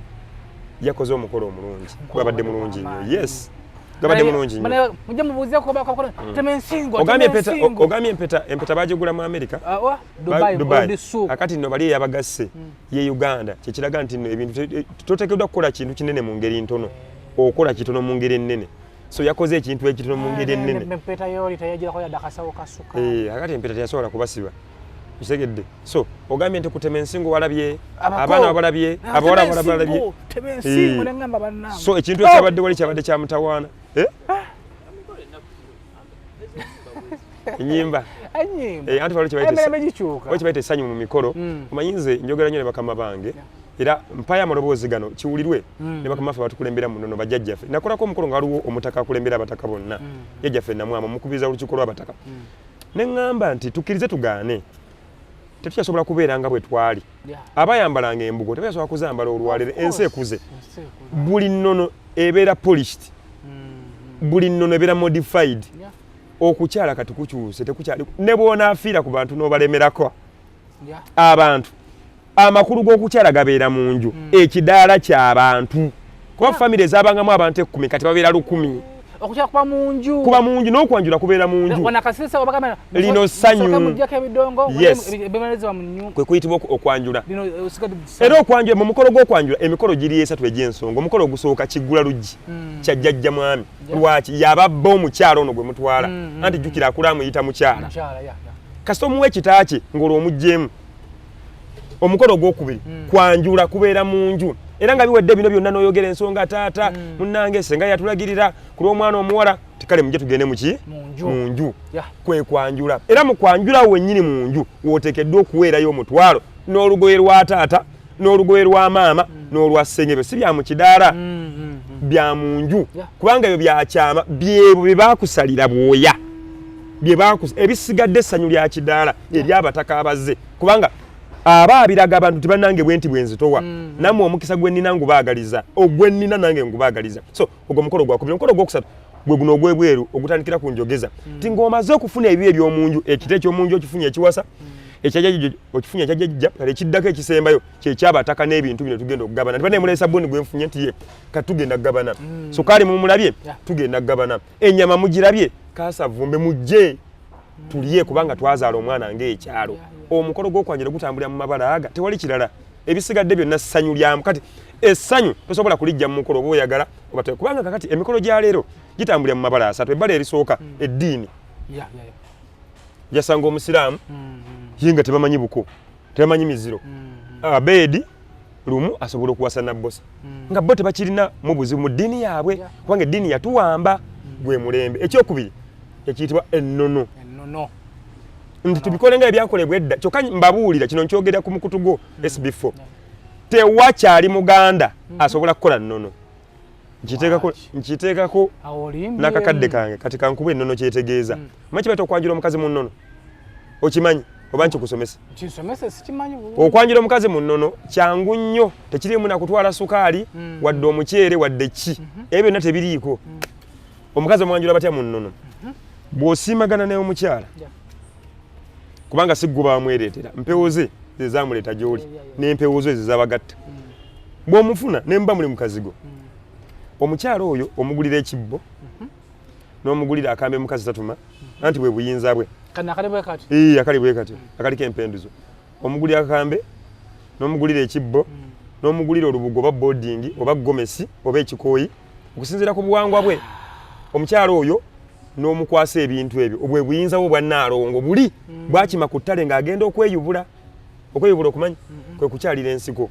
yakoze omukolo omulungi, gwabadde mulungi nnyo. Yes, gwabadde mulungi nnyo. Mujje mubuuzeeko bakola tema ensingo. Ogambye empeta, ogambye empeta bagigula mu America. Ah, wa? Dubai, Dubai. Old Souk. Akati nno bali eyabagasse ye Uganda, kyekiraga nti nno ebintu toteekeddwa kukola kintu kinene mu ngeri ntono, okola kitono mu ngeri ennene. So yakoze ekintu ekitono mu ngeri ennene. Empeta yoli teyagirako yadde akasawo ka sukaali. Akati empeta teyasobola kubasiba, kitegedde? So ogambye nti kutema ensingo walabye Abako. abaana balabye, abawala balabye. Tema ensingo Eh. neŋŋamba bannange. So ekintu ekyabadde wali kyabadde kyamutawaana. Eh? Enyimba. Enyimba. Eh, anti waliwo kye bayita Emirembe gikyuka. waliwo kye bayita essanyu mu mikolo. Omanyi nze njogera nnyo ne bakama bange, era mpayo amaloboozi gano kiwulirwe ne bakama baffe abatukulembera mu nnono, bajjajjaffe. Nakolako omukolo nga waliwo omutaka akulembera abataka bonna, jjajjaffe Namwama, omukubiriza olukiiko lw'abataka, ne ŋŋamba nti tukkirize tugaane, tetukyasobola kubeera nga bwe twali. Abayambalanga embugo tebakyasobola kuzambala olwaleero, ensi ekuze. Ensi ekuze. Buli nnono ebeera polished, buli nnono ebeera modified. Okukyala kati kukyuse, tekukyali ne bw'onaafiira ku bantu n'obalemerako abantu. Amakulu g'okukyala gabeera mu nju, ekidaala ky'abantu, kuba famire ezabangamu abantu 10 kati babeera 1000. Okukyala kuba mu nju. Kuba mu nju, n'okwanjula kubeera mu nju. Wano akasirisa obagamba Lino ssanyu. musooke muggyeko ebidongo, Yes. ebimaliriza mu nnyumba. Kwe kuyitibwa okwanjula. Lino osigadde. Era okwanjula, mu mukolo gw'okwanjula, emikolo giri esatu egy'ensonga. Omukolo ogusooka kiggula luggi, kya jjajja mwami. Lwaki yababba omukyala ono gwe mutwala? Anti jjukira akula amuyita mukyala. Mukyala, ya. Kasita omuwa ekita kye ng'olwo omuggyemu. Omukolo ogwokubiri kwanjula, kubeera mu nju, era nga biwedde bino byonna n'oyogera ensonga, taata munnange senga yatulagirira ku lw'omwana omuwala tikale mujje tugende muki? Mu nju. Mu nju. Kwe kwanjula. Era mu kwanjula wennyini mu nju w'oteekeddwa okuweerayo omutwalo n'olugoye lwa taata n'olugoye lwa maama n'olwa ssenga. Ebyo si bya mu kidaala, bya mu nju. Kubanga ebyo byakyama, byebyo bye baakusalira bwoya, bye ebisigadde essanyu lya kidaala ery'abataka abazze, kubanga aba abiraga abantu nti bannange bwe nti bwe nzitowa, nammwe omukisa gwe nnina ngubaagaliza, ogwe nnina nange ngubaagaliza. So ogwo mukolo gwakubiri. Omukolo ogwokusatu gwe guno ogw'ebweru ogutandikira ku njogeza, nti ng'omaze okufuna ebyo eby'omunju, ekita eky'omunju okifunye, ekiwasa ekyajjajja okifunye, ekyajjajja kale ekiddako ekisembayo kyekyabataka n'ebintu bino tugenda okugabana. Nti banne sabbuuni gwe nfunye, nti ye kati tugenda kugabana, sukaali mumulabye, tugenda kugabana, ennyama mugirabye, kaasavumbe mujje tulye kubanga twazaala omwana ng'ekyalo. Omukolo gw'okwanjula gutambulira mu mabala aga, tewali kirala. Ebisigadde byonna ssanyu lyamu. Kati essanyu tosobola kulijja mu mukolo oba oyagala oba kubanga kakati emikolo gya leero gitambulira mu mabala asatu. Ebbala erisooka, eddiini. Jasanga omusiraamu ye nga tebamanyi buko, tebamanyi miziro. Abeedi Lumu asobola okuwasa Nabbosa nga bo tebakirina mu buzibu mu ddiini yaabwe, kubanga eddiini yatuwamba, gwe mulembe. Ekyokubiri ekiyitibwa ennono, Ennono. Nti tubikole nga ebyakolebwa edda. Kyokka mbabuulira kino, nkyogera ku mukutu gwo SB4, tewakyali muganda asobola kukola nnono. Nkiteekako, Lwaki? nkiteekako Awo olimbye. n'akakadde kange. Kati kankuba ennono kyetegeeza. Omanyi kibaita okwanjula omukazi mu nnono? Okimanyi oba nkikusomesa? Kinsomese, sikimanyi bulungi. Okwanjula omukazi mu nnono kyangu nnyo, tekiriimu nakutwala sukaali wadde omuceere wadde ki, ebyo byonna tebiriiko. Omukazi omwanjula batya mu nnono? Bw'osiimagana naye omukyala, kubanga si gwe bamwereetera, mpewo ze ze zamuleeta gy'oli, n'empewo zo ezo zabagatta. Bw'omufuna ne muba muli mu kazigo, omukyala oyo omugulira ekibbo n'omugulira akambe mukazi tatuma, anti bwe buyinza bwe. Kano akali bwe kati. Ii, akali bwe katyo akaliko empenduzo. Omugulira akambe n'omugulira ekibbo n'omugulira olubugo oba boarding oba gomesi oba ekikooyi okusinziira ku buwangwa bwe. Omukyala oyo n'omukwasa ebintu ebyo, obwe buyinza bwe bwa nnaalongo buli bwakima ku ttale ng'agenda okweyubula. Okweyubula okumanyi? Kwe kukyalira ensiko,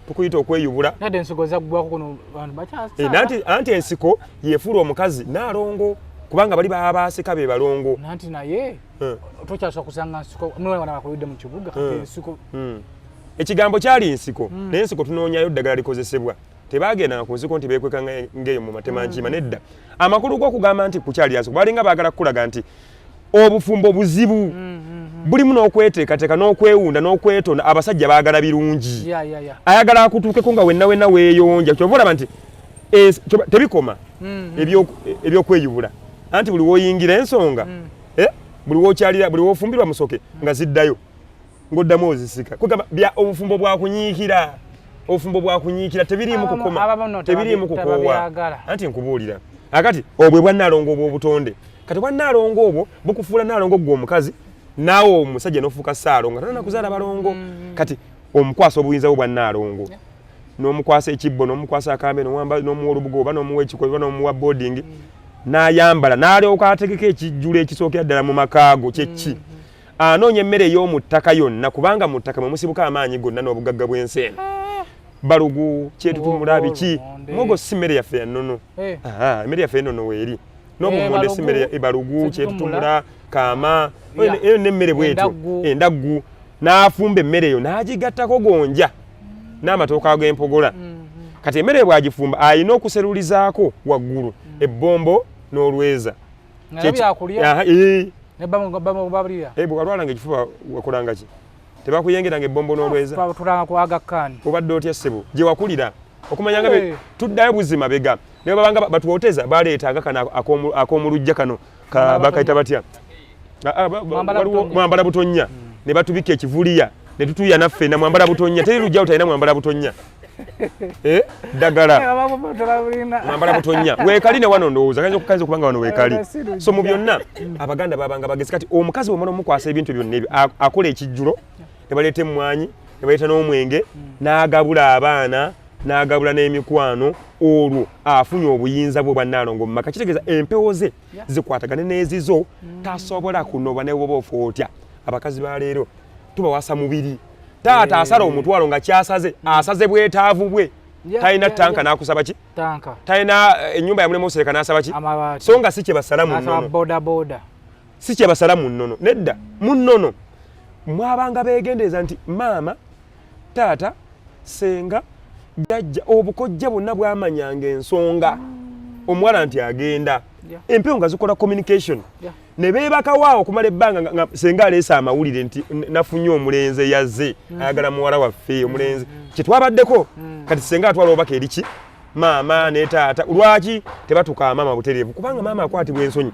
tukuyita okweyubula. Nadde ensigo zaggwako kuno, bantu Eh, nanti ensiko yefuula omukazi naalongo, kubanga bali baba baaseka be balongo. Nanti naye tokyasobola kusanga nsiko muwana bakulidde mu kibuga kati ensiko. Ekigambo kyali nsiko, naye ensiko tunoonyayo ddagala likozesebwa. Tebagendanga ku nsiko nti beekweka ng'eyo mu matemankiima, nedda. Amakulu g'okugamba nti kukyalira nsiko, balinga baagala kukulaga nti obufumbo buzibu. Bulimu n'okweteekateeka n'okwewunda n'okwetonda. Abasajja baagala birungi, ayagala akutuukeko nga wenna wenna weeyonja. Kyova olaba nti tebikoma ebyokweyubula, anti buli woyingira ensonga, buli wokyalira, buli wofumbirwa musoke nga ziddayo ng'oddamu ozisika. Kwegamba bya obufumbo bwakunyiikira, obufumbo bwakunyiikira, tebiriimu kukoma, tebiriimu kukoowa. Anti nkubuulira akati obwe bwa nnaalongo obw'obutonde. Kati bwa nnaalongo obwo bukufuula nnaalongo ggwe omukazi, naawe omusajja n'ofuuka ssaalongo, tolina kuzaala balongo. Kati omukwasa obuyinza bwo bwa nnaalongo, n'omukwasa ekibbo, n'omukwasa akambe, n'omuwa olubugo, oba n'omuwa ekikobe, oba n'omuwa boarding, n'ayambala, n'alyoka ategeka ekijjulo ekisookera ddala mu makaago. Kyeki? Anoonya emmere ey'omu ttaka yonna, kubanga mu ttaka mwe musibuka amaanyi gonna n'obugagga bw'ensi eno. Balugu, kyetutumula, biki, muwogo si mmere yaffe ya nnono. Emmere yaffe ennono weeri n'obumonde, si mmere ya balugu, kyetutumula, kaama, eyo n'emmere bwetyo, endaggu. N'afumba emmere eyo n'agigattako gonja n'amatooke ag'empogola. Kati emmere bw'agifumba alina okuserulizaako waggulu ebbombo n'olweza. Bwewalwalanga ekifuba wakolanga ki? Tebakuyengeranga ebbombo n'olweza? Obadde otya ssebo gye wakulira? Okumanya nga tuddayo buzima bega naye babanga batwoteza, baleetanga kano ak'omulujja kano bakayita batya? Mwambala butonnya. Ne batubika ekivuliya ne tutuya naffe na mwambala butonnya. Teri lujja utalina mwambala butonnya, ddagala mwambala butonnya weekali ne wano ndowooza kayinza okukayinza okubanga wano weekali. So mu byonna Abaganda babanga bagezi. Kati omukazi bwomala omukwasa ebintu byonna ebyo, akola ekijjulo, ne baleeta emmwanyi, ne baleeta n'omwenge, n'agabula abaana, n'agabula n'emikwano. Olwo afunye obuyinza bwe bwa nnaalongo mu maka. Kitegeeza empewo ze zikwatagane n'ezizo, tasobola kunoba ne bwoba ofa otya. Abakazi ba leero tubawasa mubiri. Taata asala omutwalo nga kyasaze asaze bwetaavu bwe. Talina tanka n'akusaba ki? Talina ennyumba yamulema osereka n'asaba ki? So nga si kye basala mu nnono, si kye basala mu nnono. Nedda, mu nnono mwabanga beegendereza nti maama, taata, senga, jjajja, obukojja bwonna bwamanyanga ensonga omuwala nti agenda. Empewo nga zikola communication ne beebakawo okumala ebbanga nga senga aleese amawulire nti nafunye omulenzi yazze ayagala muwala waffe. Omulenzi kyetwabaddeko. Kati senga atwala obubaka eri ki? Maama ne taata. Lwaki tebatuka maama butereevu? Kubanga maama akwatibwa ensonyi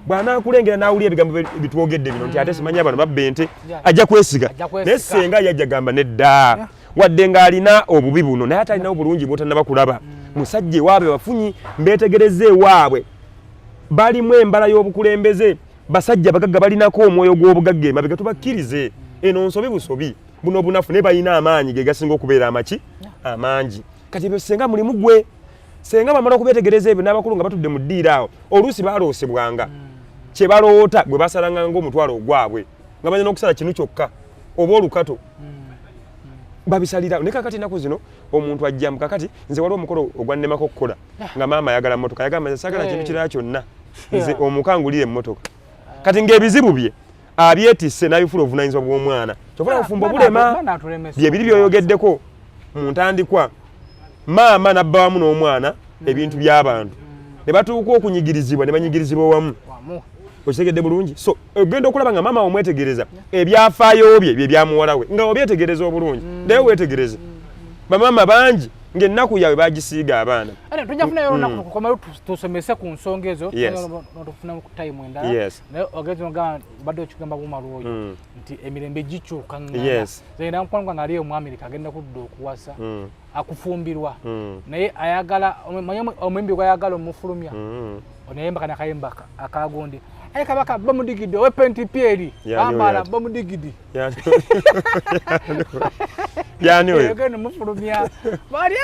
bw'anaakulengera n'awulira ebigambo bitwogedde bino nti ate simanyi abano babba ente, ajja kwesiga. Naye senga yajja gamba nedda, wadde ng'alina obubi buno naye ate alina obulungi bw'otannaba kulaba. Musajja ewaabwe bafunyi, mbeetegereza ewaabwe balimu embala y'obukulembeze, basajja bagagga, balinako omwoyo gw'obugagga emabega. Tubakkirize, eno nsobi busobi, buno obunafu, naye balina amaanyi ge gasinga okubeera amaki amangi. Kati ebyo senga mulimu gwe. Senga bamala okubeetegereza ebyo n'abakulu nga batudde mu ddiiro awo, oluusi baloosebwanga kye baloota gwe basalanga ng'omutwalo ogwabwe, nga balina n'okusala kinu kyokka oba olukato babisalira. Naye kakati ennaku zino omuntu ajjamu. Kakati nze waliwo omukolo ogwannemako okukola nga maama ayagala mmotoka. Yagamba, "Nze saagala kintu kirala kyonna, nze omukangulira emmotoka." Kati ng'ebizibu bye abyetisse n'abifula obuvunaanyizibwa bw'omwana. Kyova obufumbo bulema. Byebiri byoyogeddeko mu ntandikwa, maama nabba wamu n'omwana ebintu by'abantu ne batuuka okunyigirizibwa, ne banyigirizibwa wamu. Okitegedde bulungi? So ogenda okulaba nga maama omwetegereza ebyafaayo bye bye byamuwala we nga obyetegereza obulungi. Naye weetegereze bamaama bangi ng'ennaku yaabwe bagisiiga abaana. Tujja funayo olunaku tukomewo tusomese ku nsonga ezo, notufuna ku time endala. Naye ogenza ogamba obadde okigamba bumalu oyo nti emirembe gikyuka. Ngana mukwano gwange ali mu Amerika, agenda kudda okuwasa, akufumbirwa, naye ayagala omuyimbi gwayagala omufulumya. Onayemba kana akayimba akagundi aye kabaka bamudigidi owe PNTP eri bambala bamudigidi. Yani oyo? Ogenda omufulumya.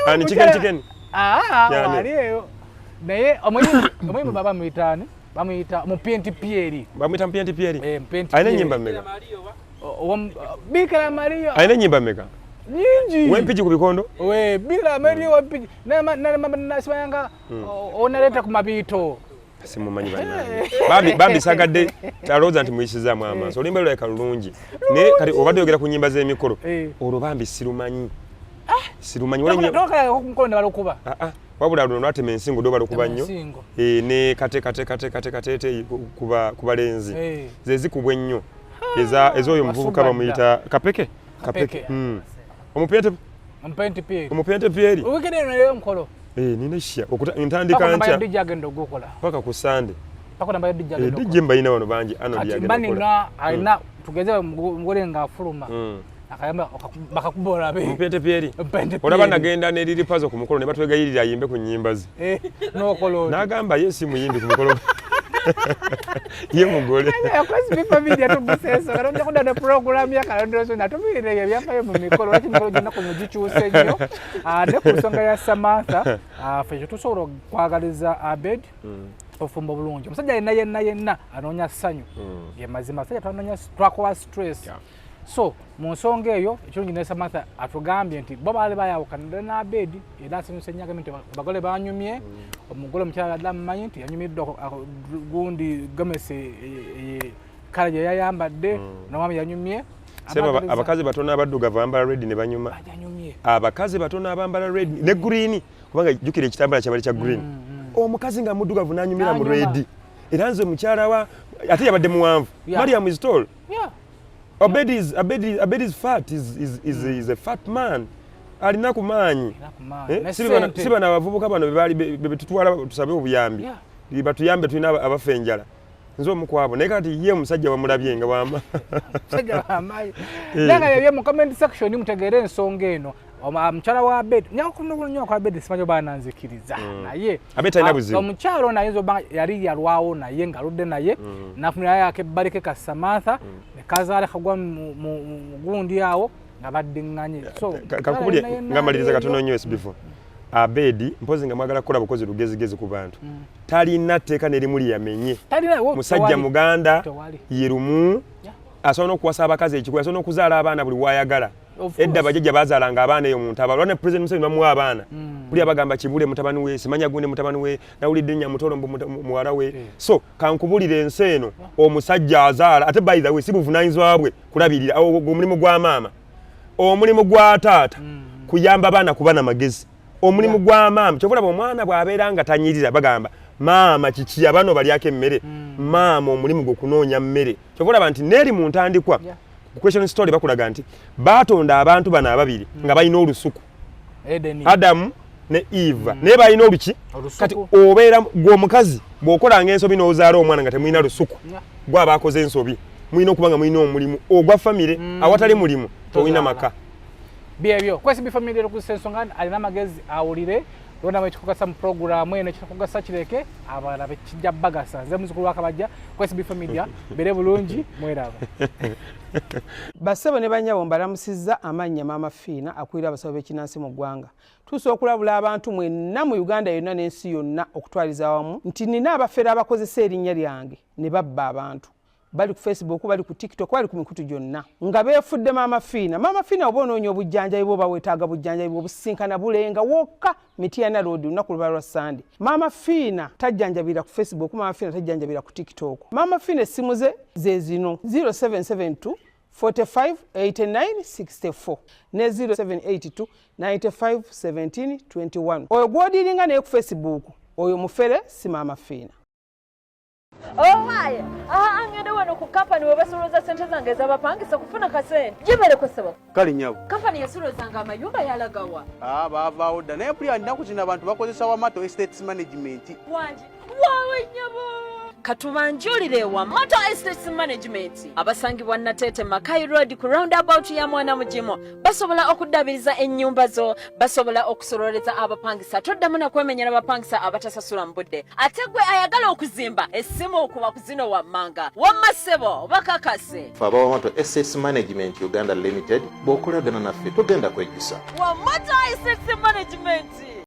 Ani, chicken chicken? Wali eyo, naye omuyimbi baba bamuyitaani? Bamuyita mu PNTP eri. Bamuyita mu PNTP eri. Alina ennyimba mmeka? Bikira Maria. Alina ennyimba mmeka? Nyingi. Wempigi ku bikondo. We Bikira Maria wempigi nasimanyanga onaleta ku mabiito. Simumanyi bannange. Bambi bambi, sagadde alowooza nti muyisizaamu amaaso. Oluyimba lulabika lulungi, naye kati obadde oyogera ku nnyimba z'emikolo. Olwo bambi sirumanyi, sirumanyi. Balukuba. Wabula luno lwatema ensingo do balukuba nnyo ne kate kate kate kate kateete ku balenzi ze zikubwa ennyo. Ez'oyo omuvubuka bamuyita Kapeke. Kapeke. Omupente Omupente Pierre. Omupente Pierre. Weekend eno nayo omukolo. Eh, nina shia ntandika ntya. DJ agenda ogukola. Paka ku Sunday. Paka namba ya DJ agenda. DJ mbayina wano bangi ano DJ agenda. Kati mba alina tugeze mugole nga afuluma. Akayamba bakakubola be. Omupente Pierre. Olaba nagenda ne Lili Pazo ku mukolo ne batwegayirira ayimbe ku nnyimba ze. Eh, n'okola. N'agamba ye si muyimbi ku mukolo. Ye mugole. Kwesi bifa media tubusesa kalonda kuda na program ya kalonda na tubire ebyafayo mu mikolo lwaki mikolo gyonna kuno gikyuse nnyo. Ne ku nsonga ya Samantha, ffe tusobola okwagaliza Abed ofumba bulungi. Omusajja yenna yenna yenna anoonya ssanyu. Ye mazima abasajja twanoonya twakowa stress. So mu nsonga eyo ekirungi ne Samantha atugambye nti bo baali bayawukana ne Abed era asanyuse nnyo agambye nti abagole banyumye. Omugole omukyala adde amumanyi nti yanyumiddwa gundi gomesi kale gye yayambadde n'omwami yanyumye. Abakazi batono abaddugavu bambala red ne banyuma. Abakazi batono abambala red ne green kubanga jjukira ekitambala kyabali kya green. Omukazi nga muddugavu n'anyumira mu red. Era nze omukyala wa ate yabadde muwanvu. Mariam is tall. Abed is fat, is a fat man. Alina ku maanyi. Si bano abavubuka bano be tutwala tusabe obuyambi. Batuyambe tulina abafa enjala. Nze omu ku abo naye kati ye omusajja wamulabye nga wama. Omusajja wamaanyi. Naye nga byebyo mu comment section mutegeere ensonga eno. Omukyala wa Abed, nyakuno kwa Abed simanyi oba ananzikiriza. Naye Abed talina buzibu. Omukyala ono ayinza oba yali yalwawo naye ng'aludde naye n'afunirayo akebbalike ka Samantha ne kazaala kagwa mu gundi awo nga baddiŋŋanye. So kankubulye nga maliriza katono nnyo SB4. Abedi mpozi nga mwagala kukola bukozi lugezigezi ku bantu. Talina tteeka n'erimu lye yamenye. Musajja Muganda ye lumu asobola n'okuwasa abakazi ekikulu, asobola n'okuzaala abaana buli w'ayagala. Edda bajjajja baazaalanga abaana eyo mu ntabaalo. Olwa ne President Museveni bamuwa abaana. Buli abagamba Kibule mutabani we, simanya gundi mutabani we, nawulidde Nyamutolo mbu muwala we. So kankubulire ensi eno omusajja azaala ate by the way si buvunaanyizibwa bwe kulabirira omulimu gwa maama. Omulimu gwa taata kuyamba abaana kuba na magezi. Omulimu gwa maama kyova olaba omwana bw'abeera nga tanyirira bagamba maama kiki abano balyako emmere. Maama omulimu gwe kunoonya mmere. Kyova olaba nti n'eri mu ntandikwa creation story bakulaga nti baatonda abantu bano ababiri nga balina olusuku. Adamu ne Eva naye balina oluki. Kati obeera gwe omukazi bw'okolanga ensobi n'ozaala omwana nga temulina lusuku gwe aba akoze ensobi. Mulina okuba nga mulina omulimu ogwa famire. Awatali mulimu tolina maka. Byebyo kwesi bifamily ero ensonga alina amagezi awulire londamu ekikugasa mu puroguramu eno ekikugasa kireke abalala bekijja bagasa. Nze muzukulu wa Kabajja kwesi bifamilia bere bulungi mweraba. Bassebo ne bannyabo mbalamusizza amannya Maama Fiina akulira abasawo b'ekinnansi mu ggwanga. Tuusa okulabula abantu mwenna mu Uganda yonna n'ensi yonna okutwaliza awamu nti nina abafere abakozesa erinnya lyange ne babba abantu. Bali ku Facebook, bali ku TikTok, bali ku mikutu gyonna nga beefudde Maama Fiina. Maama Fiina oba onoonya obujjanjabi bw'oba weetaaga bujjanjabi bw'obusinkana bulenga wokka Mityana Road lunaku luba lwa Sunday. Maama Fiina tajjanjabira ku Facebook, Maama Fiina tajjanjabira ku TikTok. Maama Fiina essimu ze ze zino 0772 45 89 64 ne 0782 95 17 21. Oyo gw'odiringa naye ku Facebook oyo mufere si Maama Fiina. Owaye, ngende wano ku kampani we basoloza ssente zange ez'abapangisa kufuna kasente. Gibaleko ssebo. Kale nnyabo. Kampani yasolozanga amayumba yalagawa. Baavaawo dda naye mpulira nnaku zino abantu bakozesa Wamato Estates Management. Wangi, waawe nnyabo. Katubanjulire Wamato Estates Management abasangibwa Nateete Makai Road ku roundabout ya Mwana Mugimu. Basobola okuddabiriza ennyumba zo, basobola okusololeza abapangisa, toddamu na kwemenyera abapangisa abatasasula mu budde. Ate gwe ayagala okuzimba essimu okuba ku zino wammanga. Wamma ssebo bakakase. Ffe aba Wamato Estates Management Uganda Limited bw'okolagana naffe togenda kwejjusa. Wamato Estates Management.